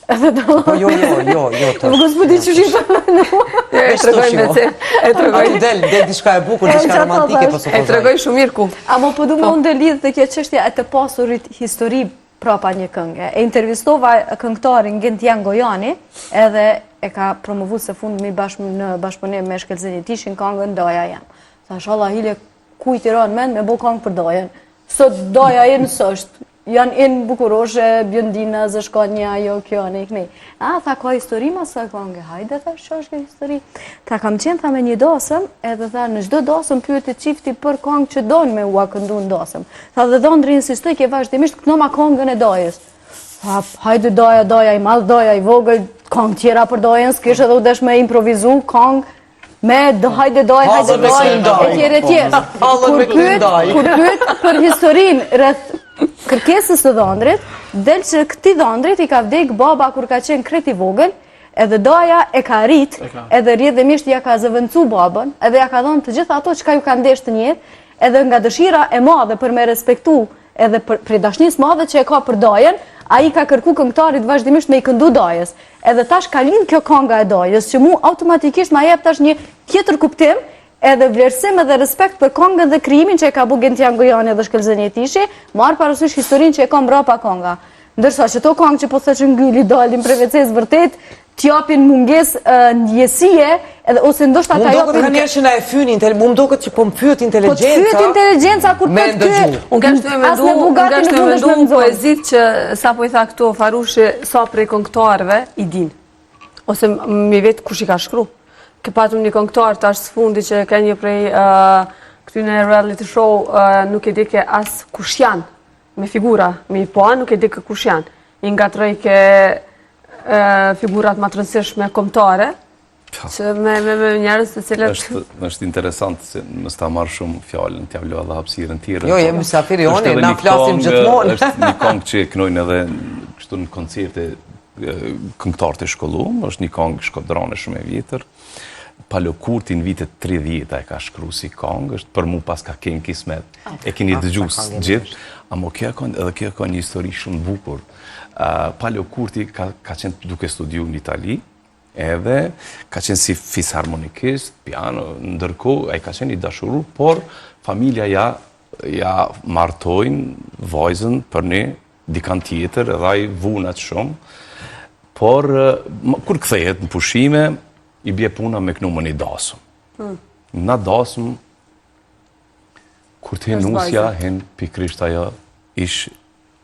edhe dallon... Po jo, jo, jo, jo, të... Nuk s'po di qysh i përmenu. E tregoj me te, e tregoj. Aty del, del diçka e bukur, diçka romantike, po supozoj. E tregoj shumë mirë ku. Amo po du me po. unë ndërlidh te kjo çështja e të pasurit histori prapa një kënge. E intervistova këngëtarin Gentian Gojani, edhe e ka promovu së fundmi bashkë në bashkëpunim me Shkëlzen Jetishin kangën Daja jem. Thash Allah hile kujt i ra në mend me bo kangë për dajën. Sot daja in s'është. Janë in bukuroshe, bjondina, zëshkonja, jo kjo, ne kënej. A, tha, ka histori mas kësaj kange, hajde, tha, që është kjo histori? Tha, kam qenë, tha, me një dasëm, edhe tha, në çdo dasëm pyete çifti për kangë që donë me ua këndu në dasëm. Tha dhe dhëndri insistojke vazhdimisht këndoma kangën e dajës. Tha, hajde daja, daja i madh, daja i vogël, kangë tjera për dajën, s'kish edhe u desh me improvizu kangë me do hajde daj, hajde daj, e tjerë, e tjerë. Kur pyet, kur pyet për historinë rreth kërkesës së dhëndrit, del që këtij dhëndrit i ka vdek baba kur ka qenë krejt i vogël, edhe daja e ka rrit, edhe rrjedhimisht ja ka zëvendësu babën, edhe ja ka dhënë të gjitha ato çka ju ka ndeshtë në jetë, Edhe nga dëshira e madhe për me respektu edhe për, prej dashnisë madhe që e ka për dajën, ai ka kërku këngëtarit vazhdimisht me i këndu dajës. Edhe tash ka lind kjo kanga e dajës, që mu automatikisht ma jep tash një tjetër kuptim, edhe vlerësim edhe respekt për kangën dhe krijimin që e ka bu Gentian Gojani dhe Shkëlzen Jetishi, marrë parasysh historinë që e ka mbrapa kanga. Ndërsa qëto kangë që po thotë Shëngyli dalin prej WC-s vërtet, T'japin mungesë ndjesie edhe ose ndoshta ta japin. Mu duket nganjëherë që na e fyn intel, mu duket që po më fyhet inteligjenca. Po të fyhet inteligjenca kur po të ky. Unë kam shtu me mendu, unë kam shtu me mendu poezit që sapo i tha këtu Farushi sa prej këngëtarëve i din. Ose mi vet kush i ka shkru. Ke patëm një këngëtar tash së fundi që ka një prej këtyne reality show nuk e di ke as kush janë me figura, me i pa nuk e di ke kush janë. I ngatërrojke figurat ma të rëndësishme kombëtare, po. që me, me, me njerëz të cilët... Është, është interesant se mos ta marr shumë fjalën, t'ja lë edhe hapësirën tjerëve. Jo, jemi mysafiri joni, na flasim gjithmonë. Është një kongë që e knojnë edhe kështu në koncerte këngëtarët e shkollum, është një kongë shkodrane shumë e vjetër. Palo Kurti në vitet 30 e ka shkru si kongë, është për mu paska kenë kismet. E keni ah, dëgju gjithë, amo kjo ka, edhe kjo ka një histori shumë bukur. Palo Kurti ka, ka qenë duke studiu në Itali, edhe ka qenë si fisharmonikist, piano, ndërkohë ai ka qenë i dashuru, por familja ja ja martojnë vajzën për një dikan tjetër, edhe ai vun atë shumë. Por kur kthehet në pushime, i bje puna me knu në një dasëm. Hmm. Në dasëm, kur të hin nusja, hin pikërisht ajo ish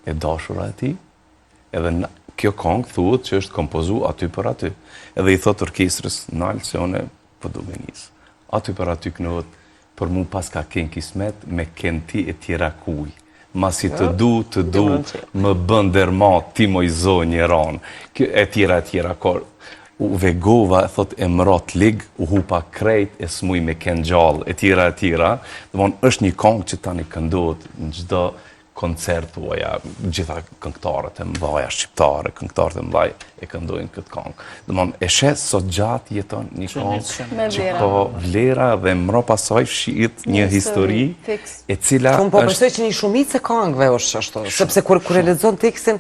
e dashura e tij, edhe në, kjo kongë thuhet që është kompozu aty për aty. Edhe i thot orkestrës, nal se une po du me nis. Aty për aty kënohet, për mu paska ken kismet me ken ti e tjera kuj. Masi të du, të du, më bën derma, ti moj zonjë e ranë. E tjera, e tjera, kor. U vegova, thot, e mrat lig, u hupa krejt, e s'muj me ken gjallë, e tjera, e tjera. Domthon, është një kongë që tani këndohet në çdo koncert thuaja, gjitha këngëtarët e mëdhaja shqiptare, këngëtarët e mëdhaj e këndojnë këtë këngë. Domthon e sheh sa gjatë jeton një këngë që ka vlera dhe mbrapa saj fshihet një histori e cila është Po besoj që një shumicë e këngëve është ashtu, sepse kur kur e lexon tekstin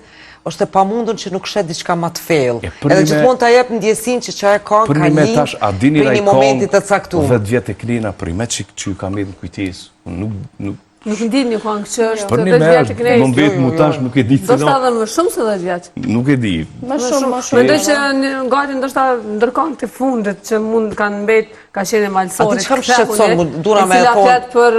është e pamundur që nuk sheh diçka më të thellë. Edhe gjithmonë ta jep ndjesinë që qajo këngë ka lind prej një momenti të caktuar. 10 vjet e klina për me që që ju ka mbetë në kujtesë. Nuk nuk Nuk ndi një këngë që është Për një 10 vjet e kënej. Më mbet mu tash nuk e di cila. Ndoshta edhe më shumë se 10 vjet. Nuk e di. Më shumë, më shumë. Mendoj që gati ndoshta ndër këngët e fundit që mund kanë mbet ka qenë e Malësorit. A di çka më shqetëson, mu dura me e thonë. E cila flet për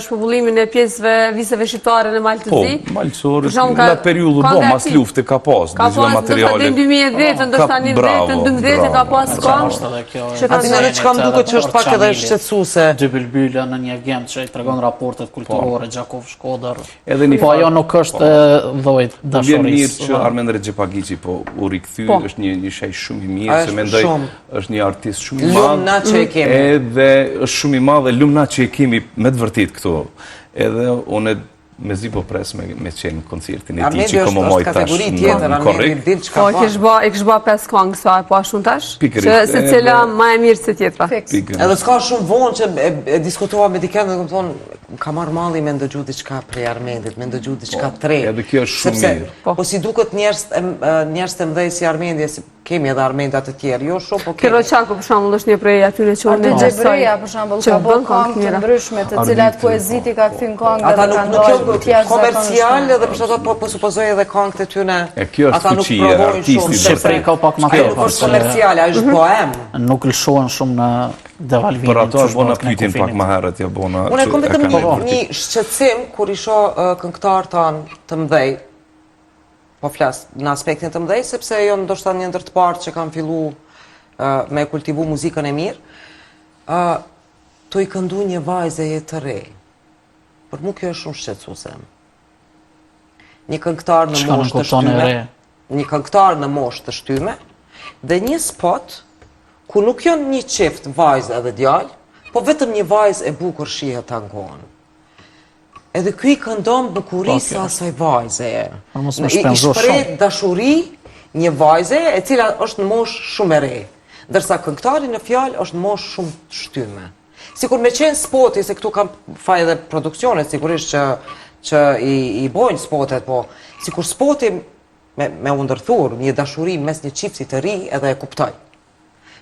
shpopullimin e pjesëve viseve shqiptare në Mal të po, Zi. Po, Malësorit, në atë periudhë po, mas lufte ka pas, ka pas ndoshta deri në 2010, ndoshta 11, 12 ka pas këngë. A di edhe çka më duket që është pak edhe shqetësuese. Dy bylbyla në një gem që i tregon raportet kulturore po. Gjakovë Shkodër. Edhe një po ajo nuk është po. lloj dashurisë. Vjen mirë që Armend Rexhepagiqi po u rikthy, po. është një një shenjë shumë i mirë, se mendoj është një artist shumë i madh. Lum na që e kemi. Edhe është shumë i madh dhe lum na që e kemi me të vërtetë këtu. Edhe unë Mezi po pres me, me qenë në koncertin e tij që ka me majt tash në korrik. Po, e kish ba, e kish ba pes kongë sa e po ashtu tash, që secila ma e mirë se tjetra. Edhe s'ka shumë vonë që e, e diskutova me dikend dhe kam thonë, ka marrë malli me ndëgju diçka prej Armendit, me ndëgju diçka po, të re. Edhe kjo është shumë mirë. Po. po si duket njerëz njerëz të mëdhej si Armendi, si Kemi edhe Armenda të tjerë, jo shumë, po kemi. Pirro Çako, për shembull, është një prej atyre që unë e vlerësoj. për shembull, ka bërë këngë të ndryshme, të cilat poezitë i ka kthy në këngë dhe kanë dalë të jashtëzakonshme. Komercial edhe për ato po, po supozoj edhe këngët e tyre. E kjo është fuqia e artistit. Shqipëri ka pak më tepër. Nuk është komercial, ajo është mhm. poem. Nuk lëshohen shumë në devalvimin. Për ato e bona pyetjen pak më herët, ja bona. Unë e kam vetëm një shqetësim kur i shoh këngëtarë tanë të mëdhej, Po flas në aspektin të mëdhej sepse janë ndoshta një ndër të parë që kanë fillu uh, me kultivu muzikën e mirë. Ë uh, tu i këndu një vajze të re. Për mu kjo është shumë shqetësuese. Një këngëtar në moshë të shtyme, një këngëtar në moshë të shtyme dhe një spot ku nuk janë një çift vajzë edhe djalë, po vetëm një vajzë e bukur shihet tanë kohën. Edhe ky i këndon bukurisë së asaj vajze. I shpreh dashuri një vajze e cila është në moshë shumë e re. Ndërsa këngëtari në fjalë është në moshë shumë të shtyme. Sikur me qenë spoti, se këtu kanë faj edhe produksionet, sigurisht që, që i, i bojnë spotet, po sikur spoti me, me u ndërthur një dashuri mes një çifti të ri edhe e kuptoj.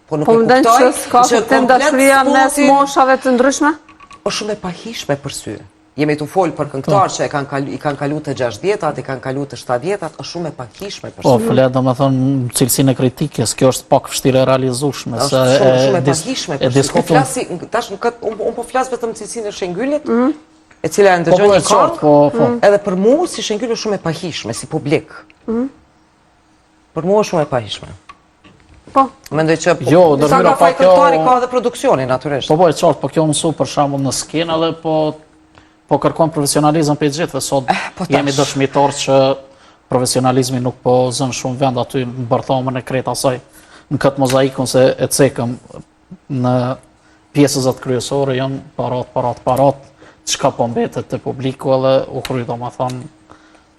Po nuk po e kuptoj që s'ka kuptim dashuria mes moshave të ndryshme? Është shumë e pahijshme për sy. Jemi tu folë për këngëtarë që e kanë kalu, i kanë kalu të 60-at, i kanë kalu të 70-at, është shumë e pakijshme për Po, flet, domethënë, cilësinë e kritikës, kjo është pak vështirë e realizueshme. Është shumë, shumë e pakijshme. E po flas, tash në këtë, unë po flas vetëm cilësinë e Shengylit, mhm. e cila e ndëgjon po, po, një këngë, po, po. Mhm. edhe për mu si Shengyl është shumë e pahijshme, si publik. Mhm. Për mu është shumë e pahijshme. Po. Mendoj që po, jo, sa nga faj këngëtari ka edhe produksioni, natyrisht. Po, po, e qartë, po kjo mësu për shembull në skenë edhe po po kërkon profesionalizëm prej gjithëve, sot eh, po jemi dëshmitar që profesionalizmi nuk po zën shumë vend aty në bërthamën e krejt asaj në këtë mozaikun se e cekëm në pjesëzat kryesore janë parat, parat, parat, çka po mbetet te publiku edhe u kry, domethonë,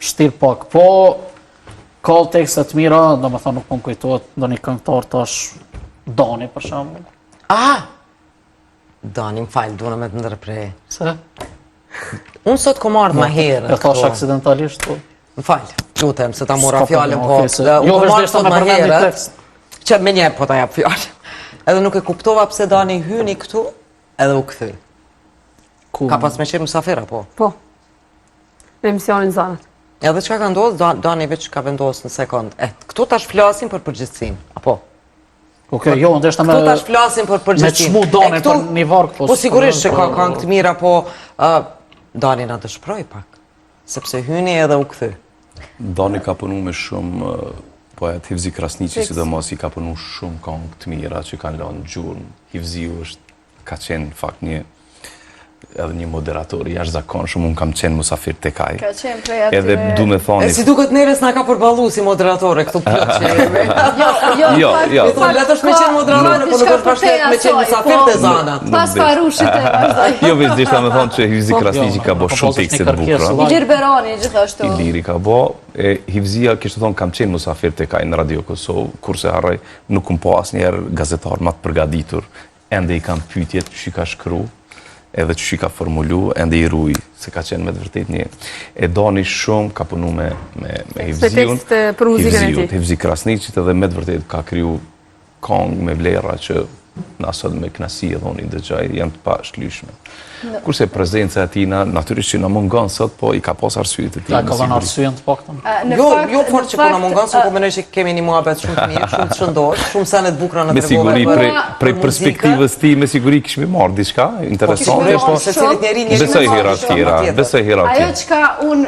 vështirë pak. Po, ka tekste të mira, domethonë, nuk po më kujtohet ndonjë këngëtar tash Dani, për shembull. Ah! Dani, më fal, duna me të ndërpre. Se? Unë sot kom ardhë ma herët. E thash aksidentalisht, po. Më fal, lutem, se ta mora fjalën, po. Unë jo, kom ardhë sot ma herët. Që menjëherë po ta jap fjalën. Edhe nuk e kuptova pse Dani hyni këtu, edhe u kthy. Ka pas me qenë musafir, apo? Po. Në emisionin Zanat. Edhe çka ka ndodhë, Dani veç ka vendosë në sekond. E, këtu tash flasim për përgjegjësinë, apo? Okej, jo, ndoshta me Këtu tash flasim për përgjegjësinë. Me çmu Dani për një varg po. Po sigurisht që ka këngë të mira, po Dani na dëshpëroi pak, sepse hyni edhe u kthy. Dani ka punu me shumë poet Hivzi Krasniqi sidomos i ka punu shumë këngë të mira që kanë lënë gjurmë. Hivziu është ka qenë në fakt një edhe një moderator i jashtëzakonshëm, unë kam qenë musafir tek ai. Ka qenë prej atyre... Edhe du me thonë... E si duket neve s'na ka përballu si moderatore këtu plot që jemi. Jo, jo, jo, jo. Mi thonë, lehtë është me qenë moderatore, po nuk është bash lehtë me qenë musafir po, te Zanat. Pas Farushit e vazhdoj. Jo, veç deshta me thonë që Hivzi po. Krasniqi ka bo shumë tekste të bukura. Ilir Berani, gjithashtu. Iliri ka bo, e Hivzia kishte thonë, kam qenë musafir tek ai në Radio Kosovë, kurrë s'e harroj, nuk kam pa asnjëherë gazetar ma të përgatitur Ende i kam pyetjet që i ka shkru, edhe që i ka formulu, ende i ruj, se ka qenë me të vërtet një. E Dani shumë ka punu me, me, me Hivziun, për muzikën e tij. Hivzi Krasniqit edhe me të vërtet ka kriju kongë me vlera që na sot me knaqsi edhe unë i dëgjoj, janë të pashlyshme. Kurse prezenca e tina, natyrisht që na mungon sot, po i ka pas arsyet e tij. Ka ka dhënë arsyen të paktën. Jo, jo fort që po na mungon, se po mendoj që kemi një muhabet shumë të mirë, shumë të shëndoshë, shumë sene të bukura na tregove. Me siguri prej prej perspektivës tij, me siguri kishim marrë diçka po, interesante, po secilit njeri një besoj hera të tjera, besoj hera të tjera. Ajo çka un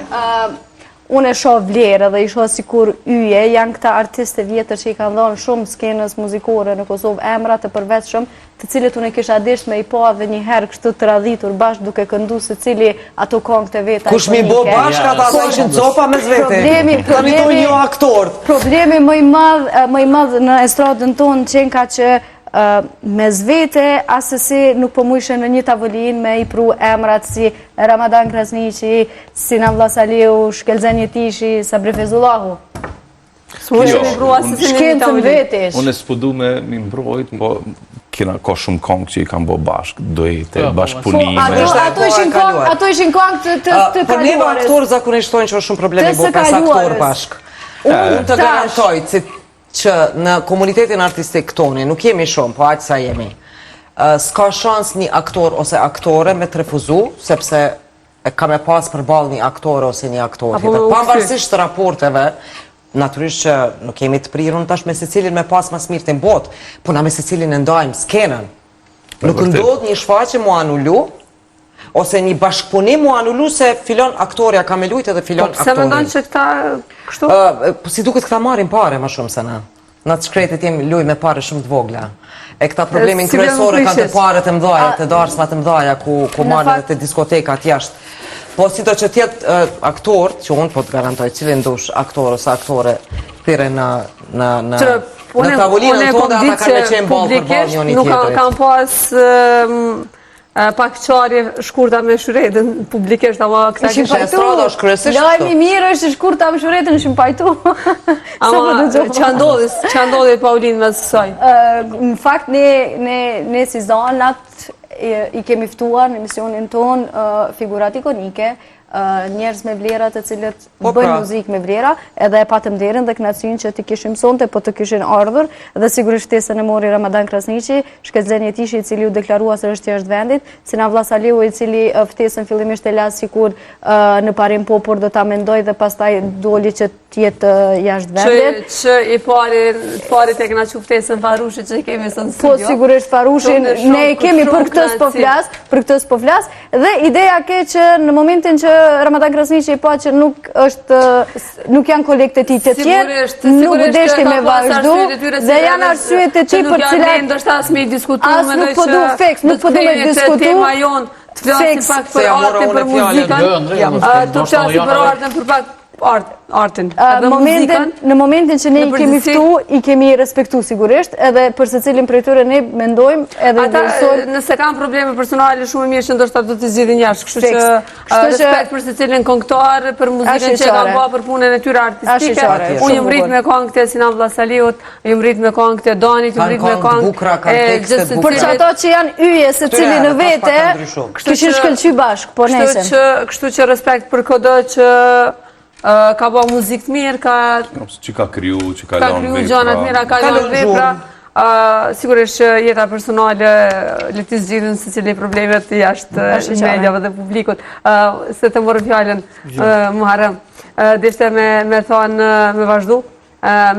Unë e shoh vlerë dhe i shoh sikur yje, janë këta artistë të vjetër që i kanë dhënë shumë skenës muzikore në Kosovë, emra të përveçshëm, të cilët unë e kisha desht me i pa edhe një herë kështu të radhitur bashkë duke këndu secili ato kongët e veta Kush mi bo bashkë ata, ata ishin copa mes vete. Problemi, problemi, jo aktorët. Problemi më i madh, më i madh në estradën tonë qenka që mes vete, asesi nuk po mujshe në një tavolinë me i pru emrat si Ramadan Krasniqi, Sinan Vllasaliu, Shkelzen Jetishi, Sabri Fejzullahu. S'mujshe me i pru asesi në një tavolinë. Unë s'po du me mi mbrojt, po kena ka shumë kongë që i kanë bo bashkë, duete, po, bashkëpunime. Po, ato ishin kongë, ato ishin kongë të të të kaluarës. Po neve aktorë zakonisht thonë që është shumë problem i bo pesë aktorë bashkë. Unë të garantoj se që në komunitetin artistik tonin, nuk jemi shumë, po aq sa jemi, s'ka shans një aktor ose aktore me të refuzu, sepse e ka me pas përballë një aktore ose një aktor. Pavarësisht raporteve, natyrisht që nuk jemi të prirun tash me secilin me pas ma s'mirti në botë, po na me secilin e ndajmë skenën. Nuk ndodh një shfaqje mu anulu, Ose një bashkëpunim mu anulu se filon aktorja ka me lujt edhe filon po, aktorin. Pse mendon që këta kështu? Po si duket këta marrin pare më shumë se na. Na të shkretët jemi luj me pare shumë të vogla. E këta problemin kryesor e kanë te paret e mdhaja, te darsmat e mdhaja, ku, ku marrin edhe te diskotekat jashtë. Po sido që t'jetë aktorët, që unë po të garantoj, cilin dush aktor ose aktore, thirre në, në, në, në tavolinën tonë, ata kanë me qenë ballë për ballë njoni tjetrit. Nuk kam pas Pak qarje shkurta me Shyretin, publikisht, ama këta kishin pajtu. Estrada është kryesisht Lajmi i mirë është shkurta me Shyretin, ishin pajtu. Ama, ça ndodhi, ça ndodhi Paulin me saj? Në fakt, ne, ne, ne si Zanat i kemi ftuar në emisionin tonë figurat ikonike. njerëz me vlera të cilët po, bëjnë pra. muzikë me vlera, edhe e patëm nderin dhe kënaqësinë që t'i kishim sonte, po të kishin ardhur dhe sigurisht ftesën e mori Ramadan Krasniqi, Shkëlzen Jetishi i cili u deklarua se është jashtë vendit, Sinan Vllasaliu i cili ftesën fillimisht e la sikur në parim po, por do ta mendoj dhe pastaj doli që të jetë jashtë vendit. Që i pari, pari të kena çu ftesën Farushit që kemi sot në po, studio. Po, sigurisht Farushin, ne e kemi për këtë s'po flas, për këtë s'po flas, dhe ideja ke që në momentin që Ramadan Krasniqi pa që nuk është, nuk janë kolegët e tij të tjerë, nuk deshti me vazhdu, dhe janë arsyet e tij për cilat... Nuk ndoshta as me i diskutu, as nuk po du fiks, nuk po du me diskutu. Të flasim pak për artin, për muzikën, të flasim për artin, për pak art, artin, edhe muzikën. Në momentin që ne i kemi ftu, i kemi respektu sigurisht, edhe për secilin prej tyre ne mendojmë edhe Ata, nëse kanë probleme personale, shumë mirë që ndoshta do t'i zgjidhin jashtë, kështu që respekt për secilin këngëtar, për muzikën që kanë ba, për punën e tyre artistike. Unë jam rrit me këngët e Sinan Vllasaliut, jam rrit me këngët e Danit, jam rrit me këngët e gjithsecilit. Për që ato që janë yje secili në vete, kishin shkëlqy bashkë, po nejse. Kështu që respekt për këdo që ka ba muzikë të mirë, ka... Që ka kriju, që ka lanë vepra. Ka kriju gjana të mira, ka lanë vepra. Sigurisht që jeta personale le t'i zgjidhin secili problemet jashtë mediave dhe publikut. Se të morëm fjalën, jo. Muharrem. Deshte me thonë, me vazhdu,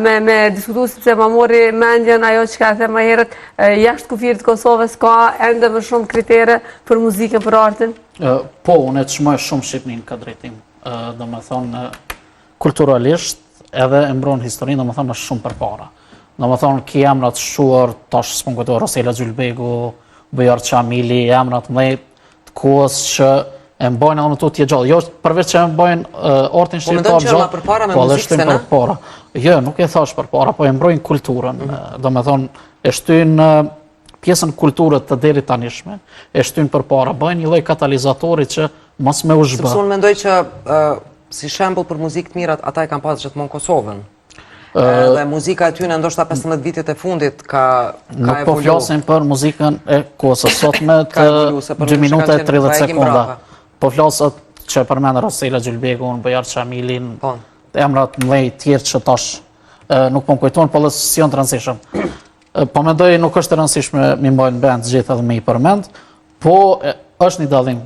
me, me diskutu sepse ma mori mendjen ajo që ka the më herët, jashtë kufirit të Kosovës ka ende më shumë kritere për muzikën, për artin? Po, unë e çmoj shumë Shqipninë në këtë drejtim. Domethonë, kulturalisht edhe e mbron historinë, domethonë është shumë përpara. Domethonë, ki emra të shquar, tash s'po m'kujtohet Rosela Gjylbegu, Bujar Qamili, emra të mdhej të kohës që e mbajnë edhe më tutje gjallë. Jo, përveç që e mbajnë uh, artin po, shqiptar gjallë, po përpara me po, muzikë se na? Përpara. Jo, nuk e thash përpara, po e mbrojnë kulturën. Mm -hmm. Domethonë, e shtyjnë pjesën kulture të deritanishme, e shtyjnë përpara, bëjnë një lloj katalizatori që mos me u zhbë. Sepse unë mendoj që si shembull për muzikë të mirë ata e kanë pas gjithmonë Kosovën. Dhe muzika e tyne ndoshta 15 vitet e fundit ka ka Nuk po flasim për muzikën e kohës së sotme të 2 minuta e 30 sekonda. Po flasim që e përmend Rosela Gjylbegun, Bujar Qamilin, po. emrat më tjerë që tash nuk po më kujtohen, po dhe s'janë të rëndësishëm. Po mendoj nuk është e rëndësishme m'i mbajt mend të gjithë edhe me i përmend, po është një dallim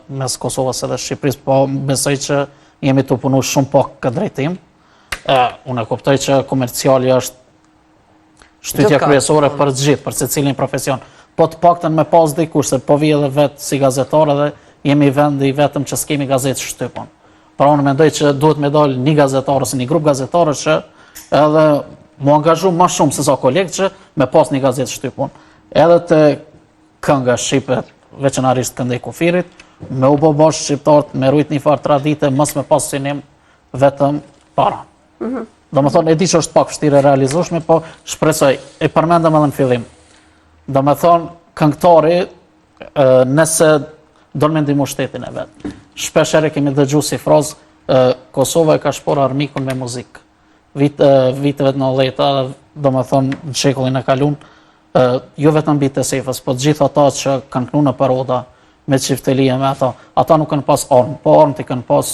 mes Kosovës edhe Shqipërisë, po besoj që jemi tu punu shumë pak këtë drejtim. Unë e kuptoj që komerciali është shtytja kryesore për të gjithë, për secilin profesion. Po të paktën me pas dikush, se po vi edhe vetë si gazetar edhe jemi vendi i vetëm që s'kemi gazetë shtypun. Pra unë mendoj që duhet me dalë një gazetar ose një grup gazetarësh që edhe mu angazhu ma shumë se sa kolegë që me pas një gazetë shtypun. Edhe te kënga shqipe, veçanërisht këndej kufirit, me u bo bashkë shqiptarët, me rujt një farë tradite, mos me pas synim vetëm para. Mm -hmm. Domethonë, e di që është pak vështirë e realizueshme, po shpresoj, e përmendëm edhe në fillim. Domethonë, këngëtari, nëse don me ndihmu shtetin e vet. Shpesh herë kemi dëgju si frazë, Kosova e ka shporr armikun me muzikë. Vit, viteve të 90-ta, domethonë, në shekullin e kalun, jo vetëm bijtë e Sefës, po të gjithë ata që kanë knu nëpër oda me çiftelia me ata, ata nuk kanë pas armë, po armët i kanë pas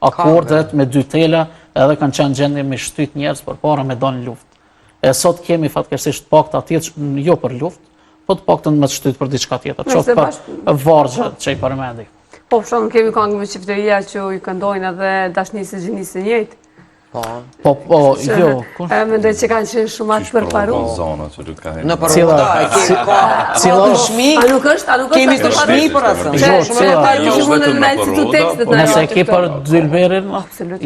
akordet me dy tela, edhe kanë qenë gjendje me shtyt njerëz përpara me dalë në luftë. E sot kemi fatkeqësisht pak të atillë, jo për luftë, po të paktën me të shtyt për diçka tjetër, qoftë për vargje që i përmendi. Po, për shembull kemi kangë me çiftelia që i këndojnë edhe dashnisë së gjinisë së njëjtë. Po. Po, po, jo. E mendoj që kanë qenë shumë atë përparu. Në për cila, e kemi ka, cila dëshmi, a nuk është, a nuk është, kemi dëshmi për asë. Jo, cila, jo, vetëm në tekstet në Nëse ke për Dylberin,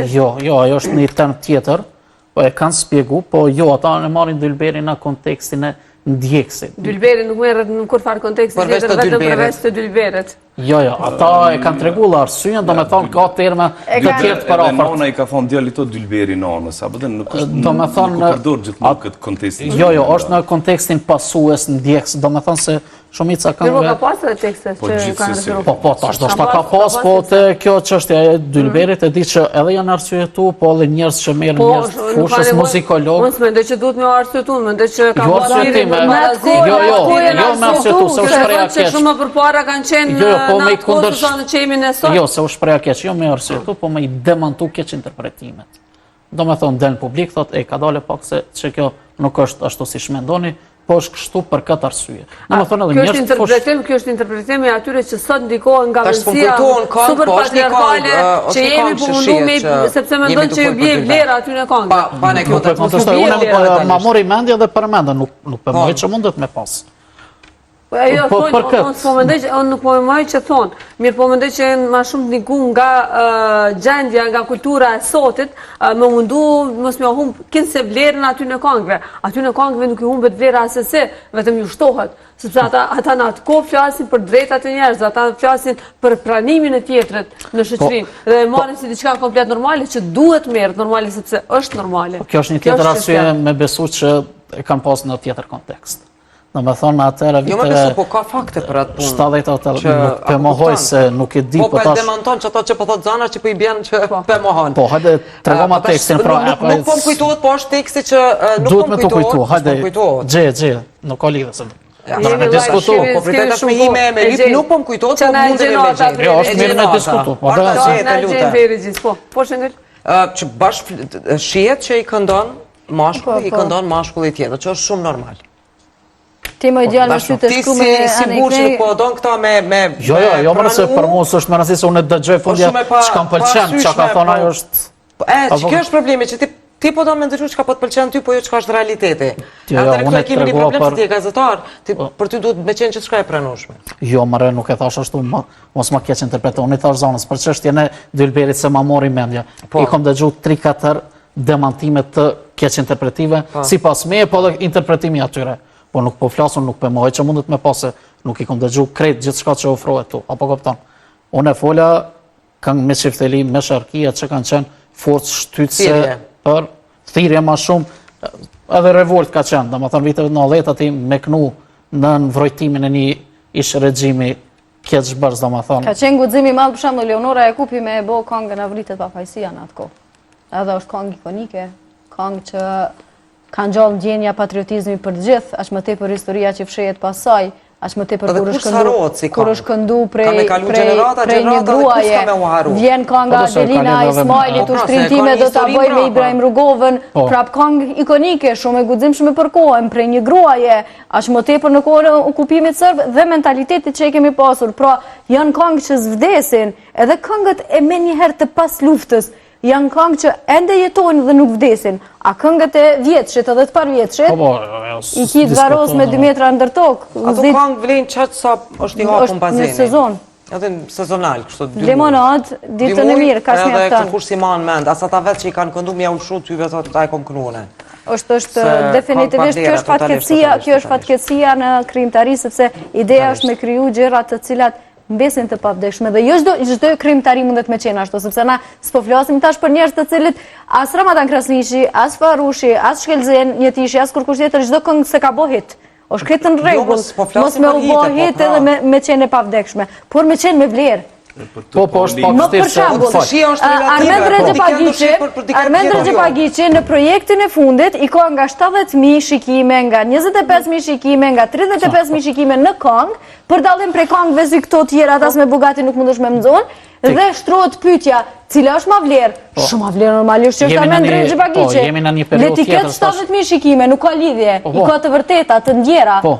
jo, jo, ajo është një temë tjetër, Po e kanë spjegu, po jo, ata e marrin Dylberin në kontekstin e ndjekësit. Dylberi nuk merret në kurrfarë konteksti tjetër, vetëm përveç të Dylberit. Jo, jo, ata e kanë tregu dhe arsyen, domethonë ka terme të tjerë të përafërt. Edhe nona i ka thonë djalit o Dylberi nanës, apo dhe nuk është, domethonë, nuk përdor gjithmonë këtë kontekstin. Jo, jo, është në kontekstin pasues, ndjekës, domethonë se Shumica kanë... Mirë, po ka pas edhe tekste po, që kanë referu. Po, po, tash, do ka pas, po te kjo çështja e Dylberit, e di që edhe janë arsyetu, po edhe njerëz që merren po, njerëz të fushës, muzikolog. Unë s'mendoj që duhet me arsyetu, mendoj që ka jo pas thirrje për barazi. Jo, jo, jo, me arsyetu, se u shpreha keq. Që shumë më përpara kanë qenë jo, jo. po në me i atë kohë kundër... se sa në që jemi ne sot. Jo, se u shpreha keq, jo me arsyetu, po me i demantu keqinterpretimet. Do me thonë, del në publik, thot, e, ka dale pak se që kjo nuk është ashtu si mendoni, po është kështu për këtë arsye. Do me thonë edhe Kjo është njerëz të fush... interpretim, kjo është interpretim i atyre që sot ndikohen nga Tash s'po mendësia kujtohen këngë, super po është një patriarkale këngë, ë, është që një jemi këngë po që mundu shihet me që sepse jemi mendon tu që ju fol për bie dy vlera atyre këngëve. Pa, pa ne kjo Nuk e kontestoj, bie unë vlera, po, ma mori mendja dhe përmendën, nuk, nuk po moj që mundet me pas. Po ajo Po, thonë, për këtë. unë s'po mendoj që unë nuk po mendoj që thonë, mirë po mendoj që janë më shumë ndiku nga ë, gjendja, nga kultura e sotit, ë, me mundu mos më humb kinse vlerën aty në këngëve. Aty në këngëve nuk i humbet vlera asesi, vetëm ju shtohet, sepse ata ata në atë kohë flasin për drejtat e njerëzve, ata flasin për pranimin e tjetrit në shoqëri Po, dhe e marrin si diçka komplet normale që duhet merret normale sepse është normale. Kjo është një tjetër arsye me besu që e kanë pas në tjetër kontekst. Do me thonë, atëherë Jo më viteve besu, po ka fakte për atë punë. 70 atë që nuk pe apo mohoj kupton? se nuk e di, Po po po tash demanton që ato që po thot Zana që po i bjen që pe mohon. Po, hajde, tregoma Po tash tekstin, pra, Nuk, apo- nuk po më kujtohet, po është teksti që e, nuk duhet po me më të kujtohet, kujtu, hajde, s'po më kujtohet. gje, gje, nuk ka lidhje se. Ja, Do me Jemi diskutu. live, Po pritet s'kemi tash me shumë ime me kohë. E lyp, gjejmë. nuk po më kujtohet, Që po na e mundemi gjen me ata gjetë. prej Jo, është E mirë gjen me ata. diskutu, po, Arta, dhe- gjetë, Na e lutem. gjen Ferigis, po. Po shëndel. Ë, që bash fl- shihet që i këndon mashkulli, Po, i po. këndon mashkulli tjetër, që është shumë normal. Ti më djalë me Bash, sytë Ti shkru si, me si anë burrë që knej. nuk po don këta me me Jo, jo, me jo, më se pranu, për mua s'është më rëndësi se unë e dëgjoj fundja shumë e pa- çka më pëlqen, çka ka paarsyeshme, thonë po. ajo është Po, e, që Apo- kjo është problemi që ti ti po don me ndryshu çka po të pëlqen ty, po jo çka është realiteti. Jo, jo, Atëherë unë këtu e e kemi një tregova problem për- se ti je gazetar, ti për ty duhet me qenë gjithçka e pranueshme. Jo, mëre, nuk e thash ashtu, ma, mos ma keq interpreto. Unë i thash zonës për çështjen e Dylberit se ma mori mendja. Po. I kom dëgju 3-4 demantime të keq interpretive, Po. sipas meje, po edhe interpretimi atyre. Po nuk po flasun, nuk po mohoj që mundet me pase, nuk i kom dëgju krejt gjithçka që ofrohet tu, apo kupton. Unë e fola këngë me çifteli, me sharkia që kanë qenë forcë shtytëse Thirrje. për thirrje ma shumë, edhe revolt ka qenë, domethënë viteve 90 aty me knu në vrojtimin e një ish regjimi keqbërës, domethënë. Ka qenë guxim i madh për shembull Leonora Jakupi me e bo këngën Avritet pafajësia në atë kohë. Edhe është këngë ikonike, këngë që ka ngjallë ndjenja patriotizmi për të gjithë, aq më tepër historia që fshehet pas saj, aq më tepër Edhe kur kur është këndu, s'harrohet si kur këngë? është këndu prej Ka me kalu prej gjenerata, prej një gjenerata dhe kur gruaje. s'ka me u harru? Vjen kënga Po, do se ka Adelina lidhje edhe me- Ismailit, Po, pra, se ushtrinë e ka time një do ta histori bëj me mbrapa. Ibrahim Rugovën, Po. prap këngë ikonike, shumë e guximshme për kohën, prej një gruaje, aq më tepër në kohën e okupimit serb dhe mentalitetit që e kemi pasur. Pra, janë këngë që s'vdesin, edhe këngët e menjëherë të pas luftës, janë këngë që ende jetojnë dhe nuk vdesin. A këngët e vjetshit edhe të parvjetshit, Po, po, jo, i ki të varos me 2 metra ndër tokë, Ato zit këngë vlen qaq sa është i hapur është bazeni. një sezon. Edhe në sezonal, kështu dy muaj. Lemonad, ditën e Dy muaj, mirë, ka Edhe mjafton. kërkush si ma në mend, as ata vetë që i kanë këndu, m'ja u lshu tyve, thotë, ta e kom kënu une. është është Se ka definitivisht pa kjo është vlera, totalisht, fatkeqësia, totalisht, kjo është totalisht. fatkeqësia në krijimtari sepse ideja është me kriju gjëra të cilat mbesin të pavdekshme dhe jo çdo çdo krijimtari mundet me qenë ashtu, sepse na s'po flasim tash për njerëz të cilët as Ramadan Krasniqi, as Farushi, as Shkelzen Jetishi, as kurkush tjetër çdo këngë se ka bo hit. Është krejt në rregull. mos po flasim mos me për u hite, bo po, hit pra. edhe me me qenë e pavdekshme, por me qenë me vlerë. Po, po, është pak Më vështirë për se- shembull, Fal. Shija është relative, Armend po. Rexhepagiqi, Dikend është për- për dikend Armend tjetër, jo. Rexhepagiqi në projektin e fundit i ka nga 70.000 shikime, nga 25.000 shikime, nga 35.000 shikime në këngë, për dallim prej këngëve si këto tjera, as me Bugatti nuk mundesh me mëzon, dhe shtrohet pyetja, cila është ma vlerë? Shumë ma vlerë normalisht që është Jemi në Armend një- Rexhepagiqi. po, jemi në një periudhë Le t'i ketë tjetër, tash. 70.000 shikime, nuk ka lidhje, Po, i po. ka të vërteta, të ndjera. Po.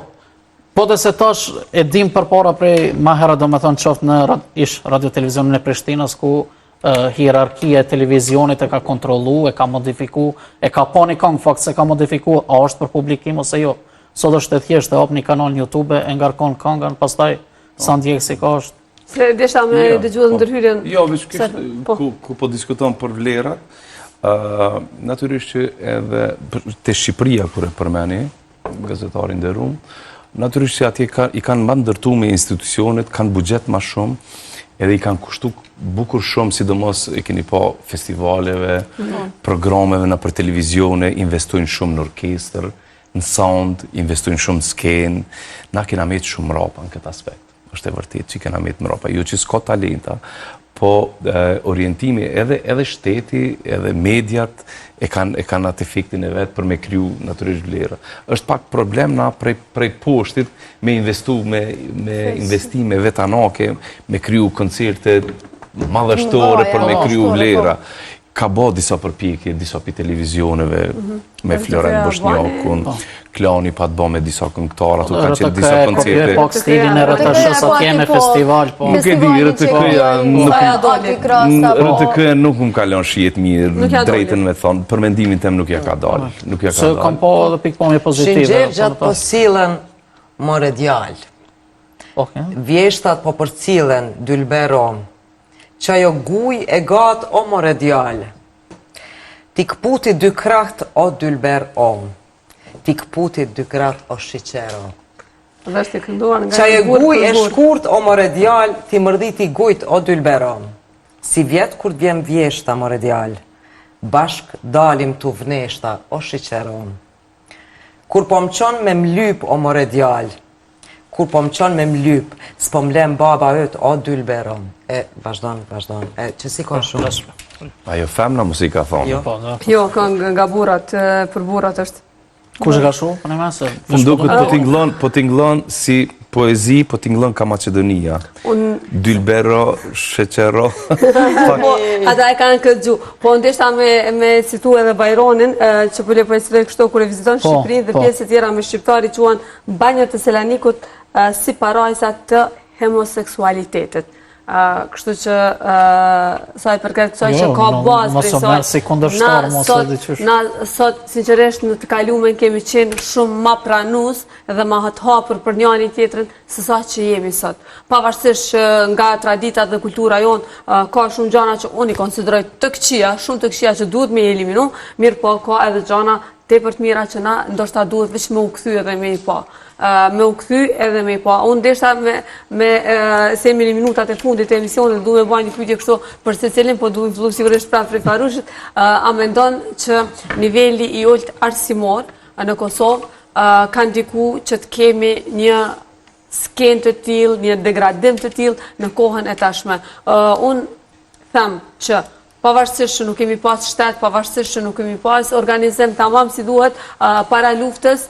Po dhe se tash e dim përpara prej ma herë do me thonë qoftë në rad, ish radio televizionin e Prishtinës ku eh, hierarkia e televizionit e ka kontrollu, e ka modifiku, e ka pa një këngë fakt se ka modifiku, a është për publikim ose jo. Sot është e thjeshtë, e hap një kanal në YouTube, e ngarkon këngën, pastaj sa ndjekësi ka është Se desha me Jo, dëgju edhe po. ndërhyrjen. Jo, veç Se- kështë, po. ku, ku po diskuton për vlerat, ë, natyrisht që edhe për- te Shqipëria kur e përmeni, gazetari nderum, natyrisht që atje ka, i kanë më ndërtu me institucionet, kanë buxhet më shumë, edhe i kanë kushtu bukur shumë, sidomos e keni pa festivaleve, programeve në për televizione, investojnë shumë në orkestër, në sound, investojnë shumë në skenë, na kena metë shumë mrapa në këtë aspekt. Është e vërtetë që kena metë mrapa, jo që s'ka talenta, Po orientimi edhe edhe shteti, edhe mediat e kanë e kanë atë efektin e vet për me kriju natyrisht vlera. Është pak problem na prej prej poshtit me investu me me investime vetanake, me kriju koncerte madhështore për me kriju vlera. Po. Ka bo disa përpjekje, disa pi televizioneve, mhm. me Florent Boshnjakun, po. Klani pat bo me disa këngëtarë, ato kanë qenë disa koncerte. Po stilin e RTSH-së sa kemi festival, po. Nuk e di, RTK-ja nuk RTK nuk më ka lënë shije t'mirë, drejtën me thonë, për mendimin tem nuk ja ka dalë, nuk ja ka dalë. Se kam po edhe pikëpamje pozitive. Shëngjergjat po sillen more djalë. Vjeshtat po përcillen dylbero. Qajo gujë e gatë o more djalë. T'i këputi dy kraht o dylber o. T'i këputi dy kraht o shiqero. Dhe është e kënduar nga Qajo gujë e shkurt o more djalë, t'i mërdhiti gujt o dylber o. Sivjet kur të vjen vjeshta more djalë. Bashk dalim tu vneshta o shiqero. Kur po m'çon me m'lyp o more djalë. Kur po më çon me m'lyp, s'po më len baba yt, o dylbero. E, vazhdon, vazhdon. E, që si ka shumë. Ajo femna mos i ka thonë. Jo, po, jo këngë nga burrat, për burrat është. Kush e ka shkru? Po në masë. Më duket po tingëllon, po tingëllon si poezi, po tingëllon ka Maqedonia. Un Dylbero, sheqero. Po, ata e kanë këtë gjuhë. Po ndeshta me me citu edhe Byronin, që po le po e citoj kështu kur e viziton po, Shqipërinë dhe po. pjesët e tjera me shqiptarë i quan Banjot e Selanikut si parajsa të homoseksualitetit. Kështu që sa i përket kësaj që jo, ka bazë prej saj, si kundërshtar, mos e di qysh. Na sot sinqerisht në të kalumen kemi qenë shumë ma pranus dhe ma të hapur për njani tjetrin se sa që jemi sot. Pavarësisht që nga traditat dhe kultura jonë ka shumë gjana që unë i konsideroj të këqija, shumë të këqija që duhet me i eliminu, mirëpo ka edhe gjana tepër të mira që na ndoshta duhet veç me u kthy edhe me i pa. Me u kthy edhe me i pa. Unë deshta me, me se jemi në minutat e fundit të emisionit, du me ba një pyetje kështu për secilin, po du me fillu sigurisht prapë prej Farushit, a mendon që niveli i ulët arsimor në Kosovë ka ndiku që të kemi një skenë të tillë, një degradim të tillë në kohën e tashme. Unë them që pavarësisht që nuk kemi pas shtet, pavarësisht që nuk kemi pas organizim tamam si duhet para luftës,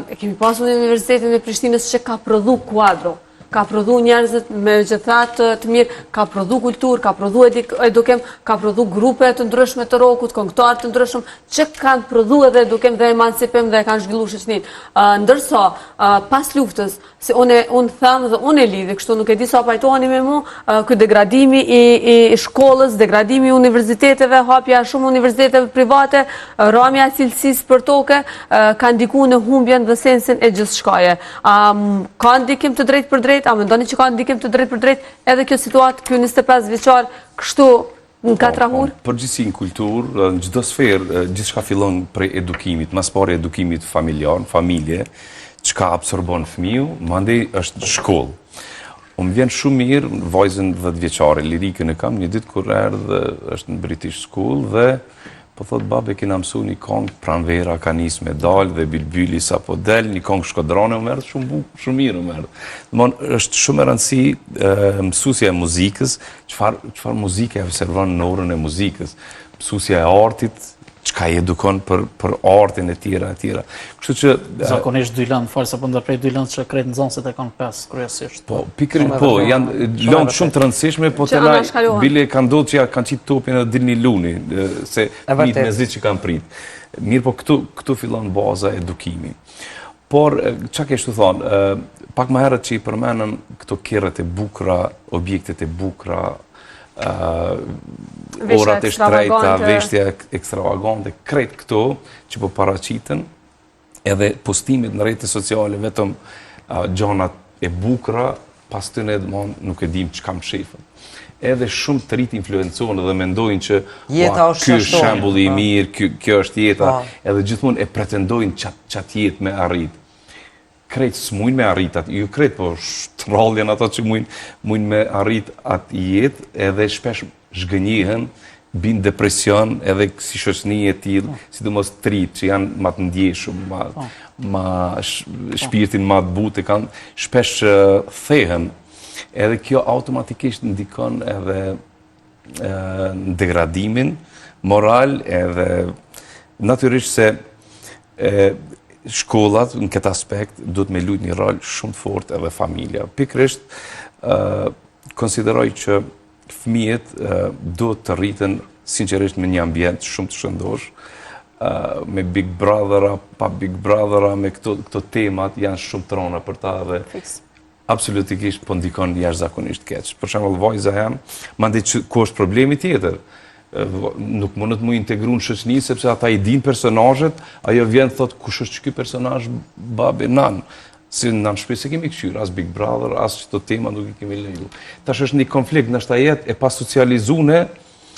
e kemi pas Universitetin e Prishtinës që ka prodhu kuadro, ka prodhu njerëzit me gjithat të mirë, ka prodhu kulturë, ka prodhu edukim, ka prodhu grupe të ndryshme të rokut, këngëtarë të ndryshëm, që kanë prodhu edhe edukim dhe emancipim dhe kanë zhvillu shoqninë. Ndërsa, pas luftës, Se unë unë them dhe unë e lidhi, kështu nuk e di sa pajtoheni me mu, ky degradimi i, i shkollës, degradimi i universiteteve, hapja e shumë universiteteve private, ramja e cilësisë për toke, ka ndiku në humbjen dhe sensin e gjithçkaje. A ka ndikim të drejtpërdrejtë, a mendoni që ka ndikim të drejtpërdrejtë edhe kjo situatë, ky 25 vjeçar, kështu Në po, katrahurë? Po, përgjithësi në kulturë, në çdo sferë, gjithçka fillon prej edukimit, ma s'pari edukimit familjar, familje, çka absorbon fëmiu, mandej është në shkollë. Po më vjen shumë mirë, vajzën 10 vjeçare, Lirikën e kam, një ditë kur erdh, është në British School dhe po thot babë e kena mësu një kongë, pranvera ka nis me dal dhe bilbyli sa po del, një kongë shkodrane, më erdh shumë bukur, shumë mirë më erdh. Domthon është shumë e rëndësi mësuesja e muzikës, Çfarë çfarë muzike e servon në orën e muzikës? Mësuesja e artit, çka i edukon për për artin e tjera e tjera. Kështu që zakonisht dy lëndë, fal se po ndërprej dy lëndë që krejt nxënësit e kanë pesë kryesisht. Po, pikërisht po, janë lëndë shumë të rëndësishme, po te na bile ka ndodhur që ja kanë qitë topin edhe dilni luni, se fëmijët mezi që kanë prit. Mirëpo këtu këtu fillon baza e edukimit. Por, çka kesh tu thonë, pak më herët që i përmenëm këto kerret e bukra, objektet e bukra, orat e shtrejta, veshja ekstravagante, krejt këto që po paraqiten, edhe postimet në rrjete sociale, vetëm gjanat e bukra, pas tyne domthon nuk e dim çka mshefën. Edhe shumë të rinjtë influencohen dhe mendojnë që jeta është ky është shembulli i po. mirë, ky, kjo është jeta, po. edhe gjithmonë e pretendojnë qat, qat jetë me arrit. Krejt s'mujnë me arrit atë, jo krejt, po rrallë janë ato që mujnë, mujnë me arrit atë jetë, edhe shpesh zhgënjehen, bin depresion edhe si shoqni e tillë, po. sidomos të rinjtë që janë ma të ndjeshëm, ma, po. ma po. shpirtin ma të butë, kanë shpesh thehen. Edhe kjo automatikisht ndikon edhe. në degradimin moral edhe natyrisht se e, shkollat në këtë aspekt duhet me lujt një rol shumë të fortë edhe familja. Pikërisht konsideroj që fëmijët duhet të rriten sinqerisht me një ambient shumë të shëndosh, me Big Brothera, pa Big Brothera, me këto, këto temat janë shumë të rona për ta dhe Fiks. absolutikisht po ndikon jashtëzakonisht keq. Për shembull, vajza jem, mandej që, ku është problemi tjetër? Nuk mundet mu integru në shoqëni sepse ata i din personazhet, ajo vjen thot kush është ky personazh babi nan. Si na në shpi s'e kemi këqyrë, as Big Brother, as qëto tema nuk i kemi leju. Tash është një konflikt, ndoshta jetë e pasocializune,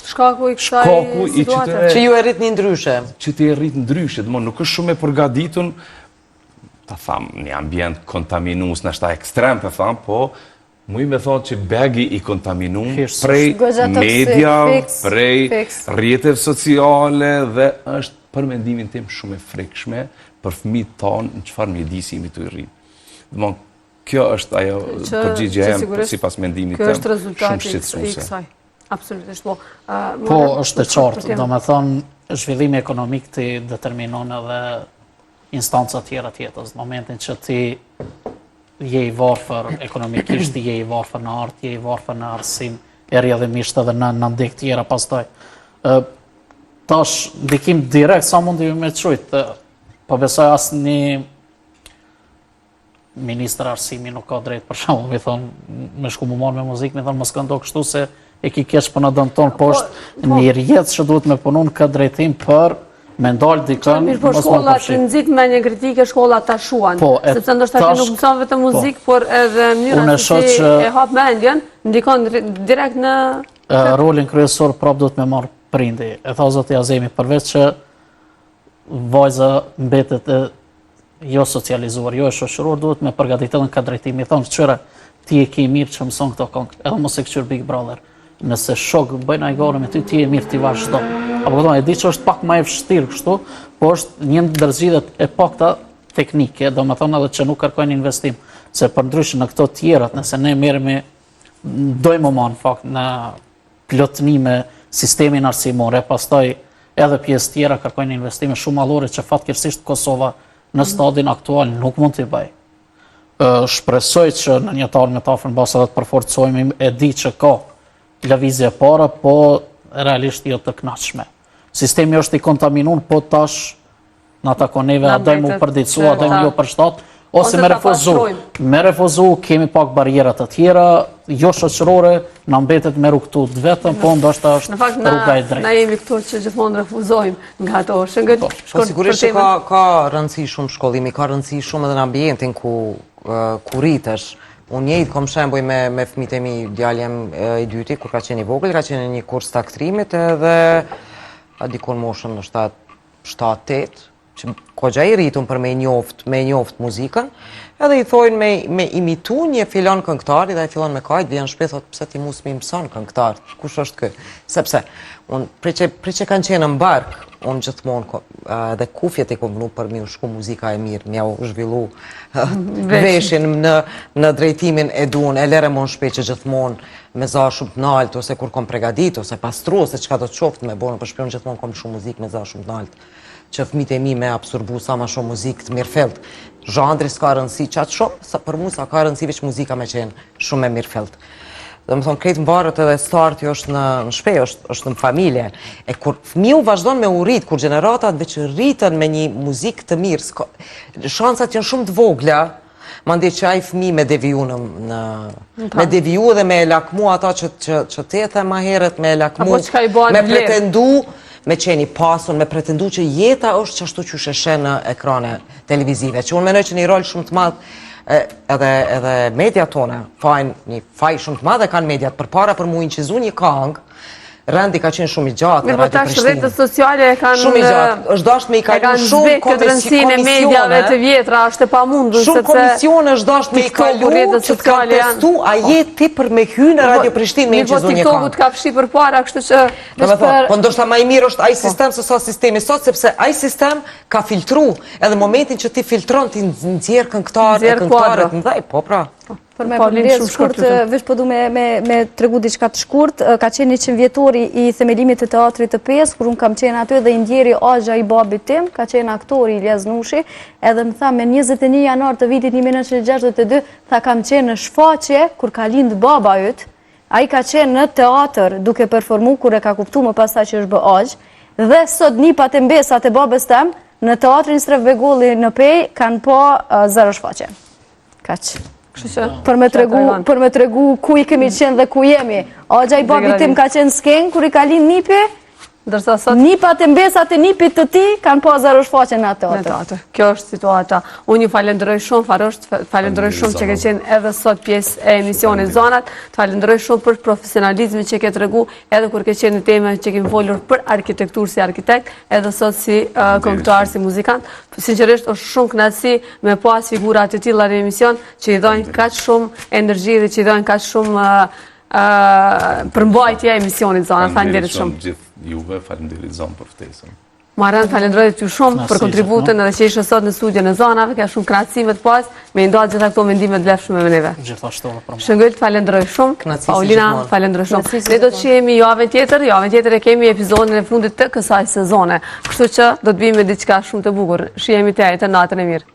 Shkaku i kësaj Shkaku i situate. Që ju e rritni ndryshe. Që ti e rrit ndryshe, domethënë nuk është shumë e përgatitun, ta tham, një ambient kontaminues, ndoshta ekstrem të tham, po muj me thonë që begi i kontaminum prej media, prej rrjeteve sociale dhe është për mendimin tim shumë e frikshme për fëmijët tanë në çfarë mjedisi jemi tu i rrit. Domethënë, kjo është ajo përgjigja jem sipas mendimit tim, shumë shqetësuese. Absolutisht, po. Po, është e qartë, domethënë, zhvillimi ekonomik t'i determinon edhe instanca tjera të jetës. Në momentin që ti je i varfër ekonomikisht, je i varfër në art, je i varfër në arsim, e rrjedhimisht edhe në në ndek tjera pastaj. Ë tash ndikim direkt sa mundi me qujt, po besoj asnjë ministër arsimi nuk ka drejt për shembull, me thon me shku mu marr me muzikë, me thon mos këndo kështu se e ki keq po na dëmton, po, po është po. një rrjet që duhet me punu në këtë drejtim për me ndal dikën, Mirë, po shkolla të nxit me një kritike, shkolla ta shuan, po, sepse ndoshta ti nuk mëson vetëm po. muzikë, por edhe mënyra se si e hap mendjen, ndikon direkt në rolin kryesor prap duhet me marr prindi. E tha zoti Azemi, përveç që vajza mbetet e jo socializuar, jo e shoqëruar, duhet me përgatit edhe në këtë drejtim. I thonë, kqyre, ti e ki mirë që mëson këto kongë, edhe mos e kqyr Big Brother. Nëse shokët bëjnë hajgare me ty, ti e mirë, ti vazhdo. Apo kupton, e di që është pak ma e vështirë kështu, po është një ndër zgjidhjet e pakta teknike, domethonë edhe që nuk kërkojnë investim, se përndryshe në këto tjerat, nëse ne merremi, dojmë më në fakt në plotnime sistemin arsimor e pastaj edhe pjesë tjera kërkojnë investime shumë madhore që fatkeqësisht Kosova në stadin aktual nuk mund t'i bëjë. Shpresoj që në një të ardhme të afërt mbase edhe të përforcojmë, e di që ka lëvizje para, po realisht jo të kënaqshme. Sistemi është i kontaminun, po tash Na takon neve, a dojmë u përditësu, a dojmë jo përshtat, ose me refuzu. Me refuzu, kemi pak barriera të tjera, jo shoqërore, na mbetet me rrugëtu të vetëm, po ndoshta është rruga e drejtë. Na jemi këtu që gjithmonë refuzojmë nga ato. Shëngët, po, po sigurisht që ka, ka rëndësi shumë shkollimi, ka rëndësi shumë edhe në ambientin ku, ku rritesh. Unë njëjtë kom shembuj me, me fëmijët e mi, djali jem i dyti, kur ka qenë i vogël, ka qenë në një kurs të aktrimit edhe dikun moshën ndoshta 7-8, që koxha i rritun për me njoft, me njoft muzikën, edhe i thojnë me, me imitu një filon këngëtari dhe ai fillon me kajt, vjen n'shpi, thot, pse ti mu s'mi mëson këngëtar, kush është kë? Sepse, unë, prej që, prej që kanë qenë në bark, unë gjithmonë, edhe kufjet i kom vnu për me u shku muzika e mirë, me jau zhvillu veshin në, në drejtimin e duhun, e lere mo n'shpi që gjithmonë me za shumë të naltë, ose kur kom pregadit, ose pastru, ose çka do të qoftë me bo nëpër shpi, unë gjithmonë kom lshu muzikë me za shumë të naltë, që fëmijët e mi me absorbu sa ma shumë muzikë të mirëfilltë. Zhandri s'ka rëndësi qaq shumë, sa për mu sa ka rëndësi veç muzika me qenë shumë e mirëfilltë. Domethonë, krejt mvaret edhe starti është në, në shpi, është, është në familje. E kur fëmiu vazhdon me u rrit, kur gjeneratat veç rritën me një muzikë të mirë, s'ka, shansat janë shumë të vogla, Mandej që ai fëmi me deviju në, në me deviju dhe me e lakmu ata që, që, që ti e the ma herët, me e lakmu, me pretendu, me qenë i pasun, me pretendu që jeta është qashtu qysh e sheh në ekrane televizive, që unë menoj që një rol shumë të madh edhe, edhe mediat tona, fajn, një faj shumë të madh e kanë mediat, përpara për mu inçizu një kangë, Rendi ka qenë shumë i gjatë në Radio Prishtinë. Rrjetet sociale e kanë shumë i gjatë. Është dashur me i kalu shumë komisione. E mediave të vjetra, është e pamundur sepse shumë komisione është dashur me i kalu që të kanë testu a je ti për me hy në Radio Prishtinë me inçizu një këngë. TikToku të ka fshi përpara, kështu që Domethënë, po ndoshta më i mirë është ai po. sistem se sa sistemi sot sepse ai sistem ka filtru edhe momentin që ti filtron ti nxjerr këngëtar e këngëtare të mëdhej, po pra. Po. Për me përmbledh shkurt, veç po du me, me, me tregu diçka të shkurt, ka qenë 100 vjetori i themelimit të teatrit të Pejës, kur unë kam qenë aty dhe i ndjeri axha i babit tim, ka qenë aktori Iljaz Nushi, edhe më tha me 21 janar të vitit 1962, tha kam qenë në shfaqje, kur ka lind baba yt, ai ka qenë në teatr duke performu, kur e ka kuptu më pastaj që është bë axhë, dhe sot nipat e mbesat e babës tem, në teatrin Istref Begolli në Pejë, kanë pa zero shfaqje. Kaq. Kështu që për me tregu, për me tregu ku i kemi qenë dhe ku jemi. Axha i babit tim ka qenë skenë kur i ka lind nipi, ndërsa sot nipat e mbesat e nipit të tij kanë pa zero shfaqje në atë Në teatr. Kjo është situata. Unë ju falenderoj shumë Farosh, falenderoj shumë që ke qenë edhe sot pjesë e emisionit Zanat. Të falenderoj shumë për profesionalizmin që ke tregu edhe kur ke qenë në temë që kemi folur për arkitekturë si arkitekt, edhe sot si këngëtar, si muzikant. Sinqerisht është shumë kënaqësi me pas figura të tilla në emision që i dhojnë kaq shumë energji dhe që i dhojnë kaq shumë përmbajtje emisionit Zanat. Faleminderit shumë. Gjithë juve, faleminderit Zanë për ftesën. Marën, falenderoj ty shumë për kontributin edhe që ishe sot në studion e Zanave, ka shumë kënaqësi me të pas, me i nda gjitha këto mendime të vlefshme me neve. Gjithashtu edhe për mua. Shëngëll, falenderoj shumë. Paulina, falenderoj shumë. Ne do të shihemi javën tjetër, javën tjetër e kemi episodin e fundit të kësaj sezone. Kështu që do të vijmë me diçka shumë të bukur. Shihemi të enjten natën e mirë.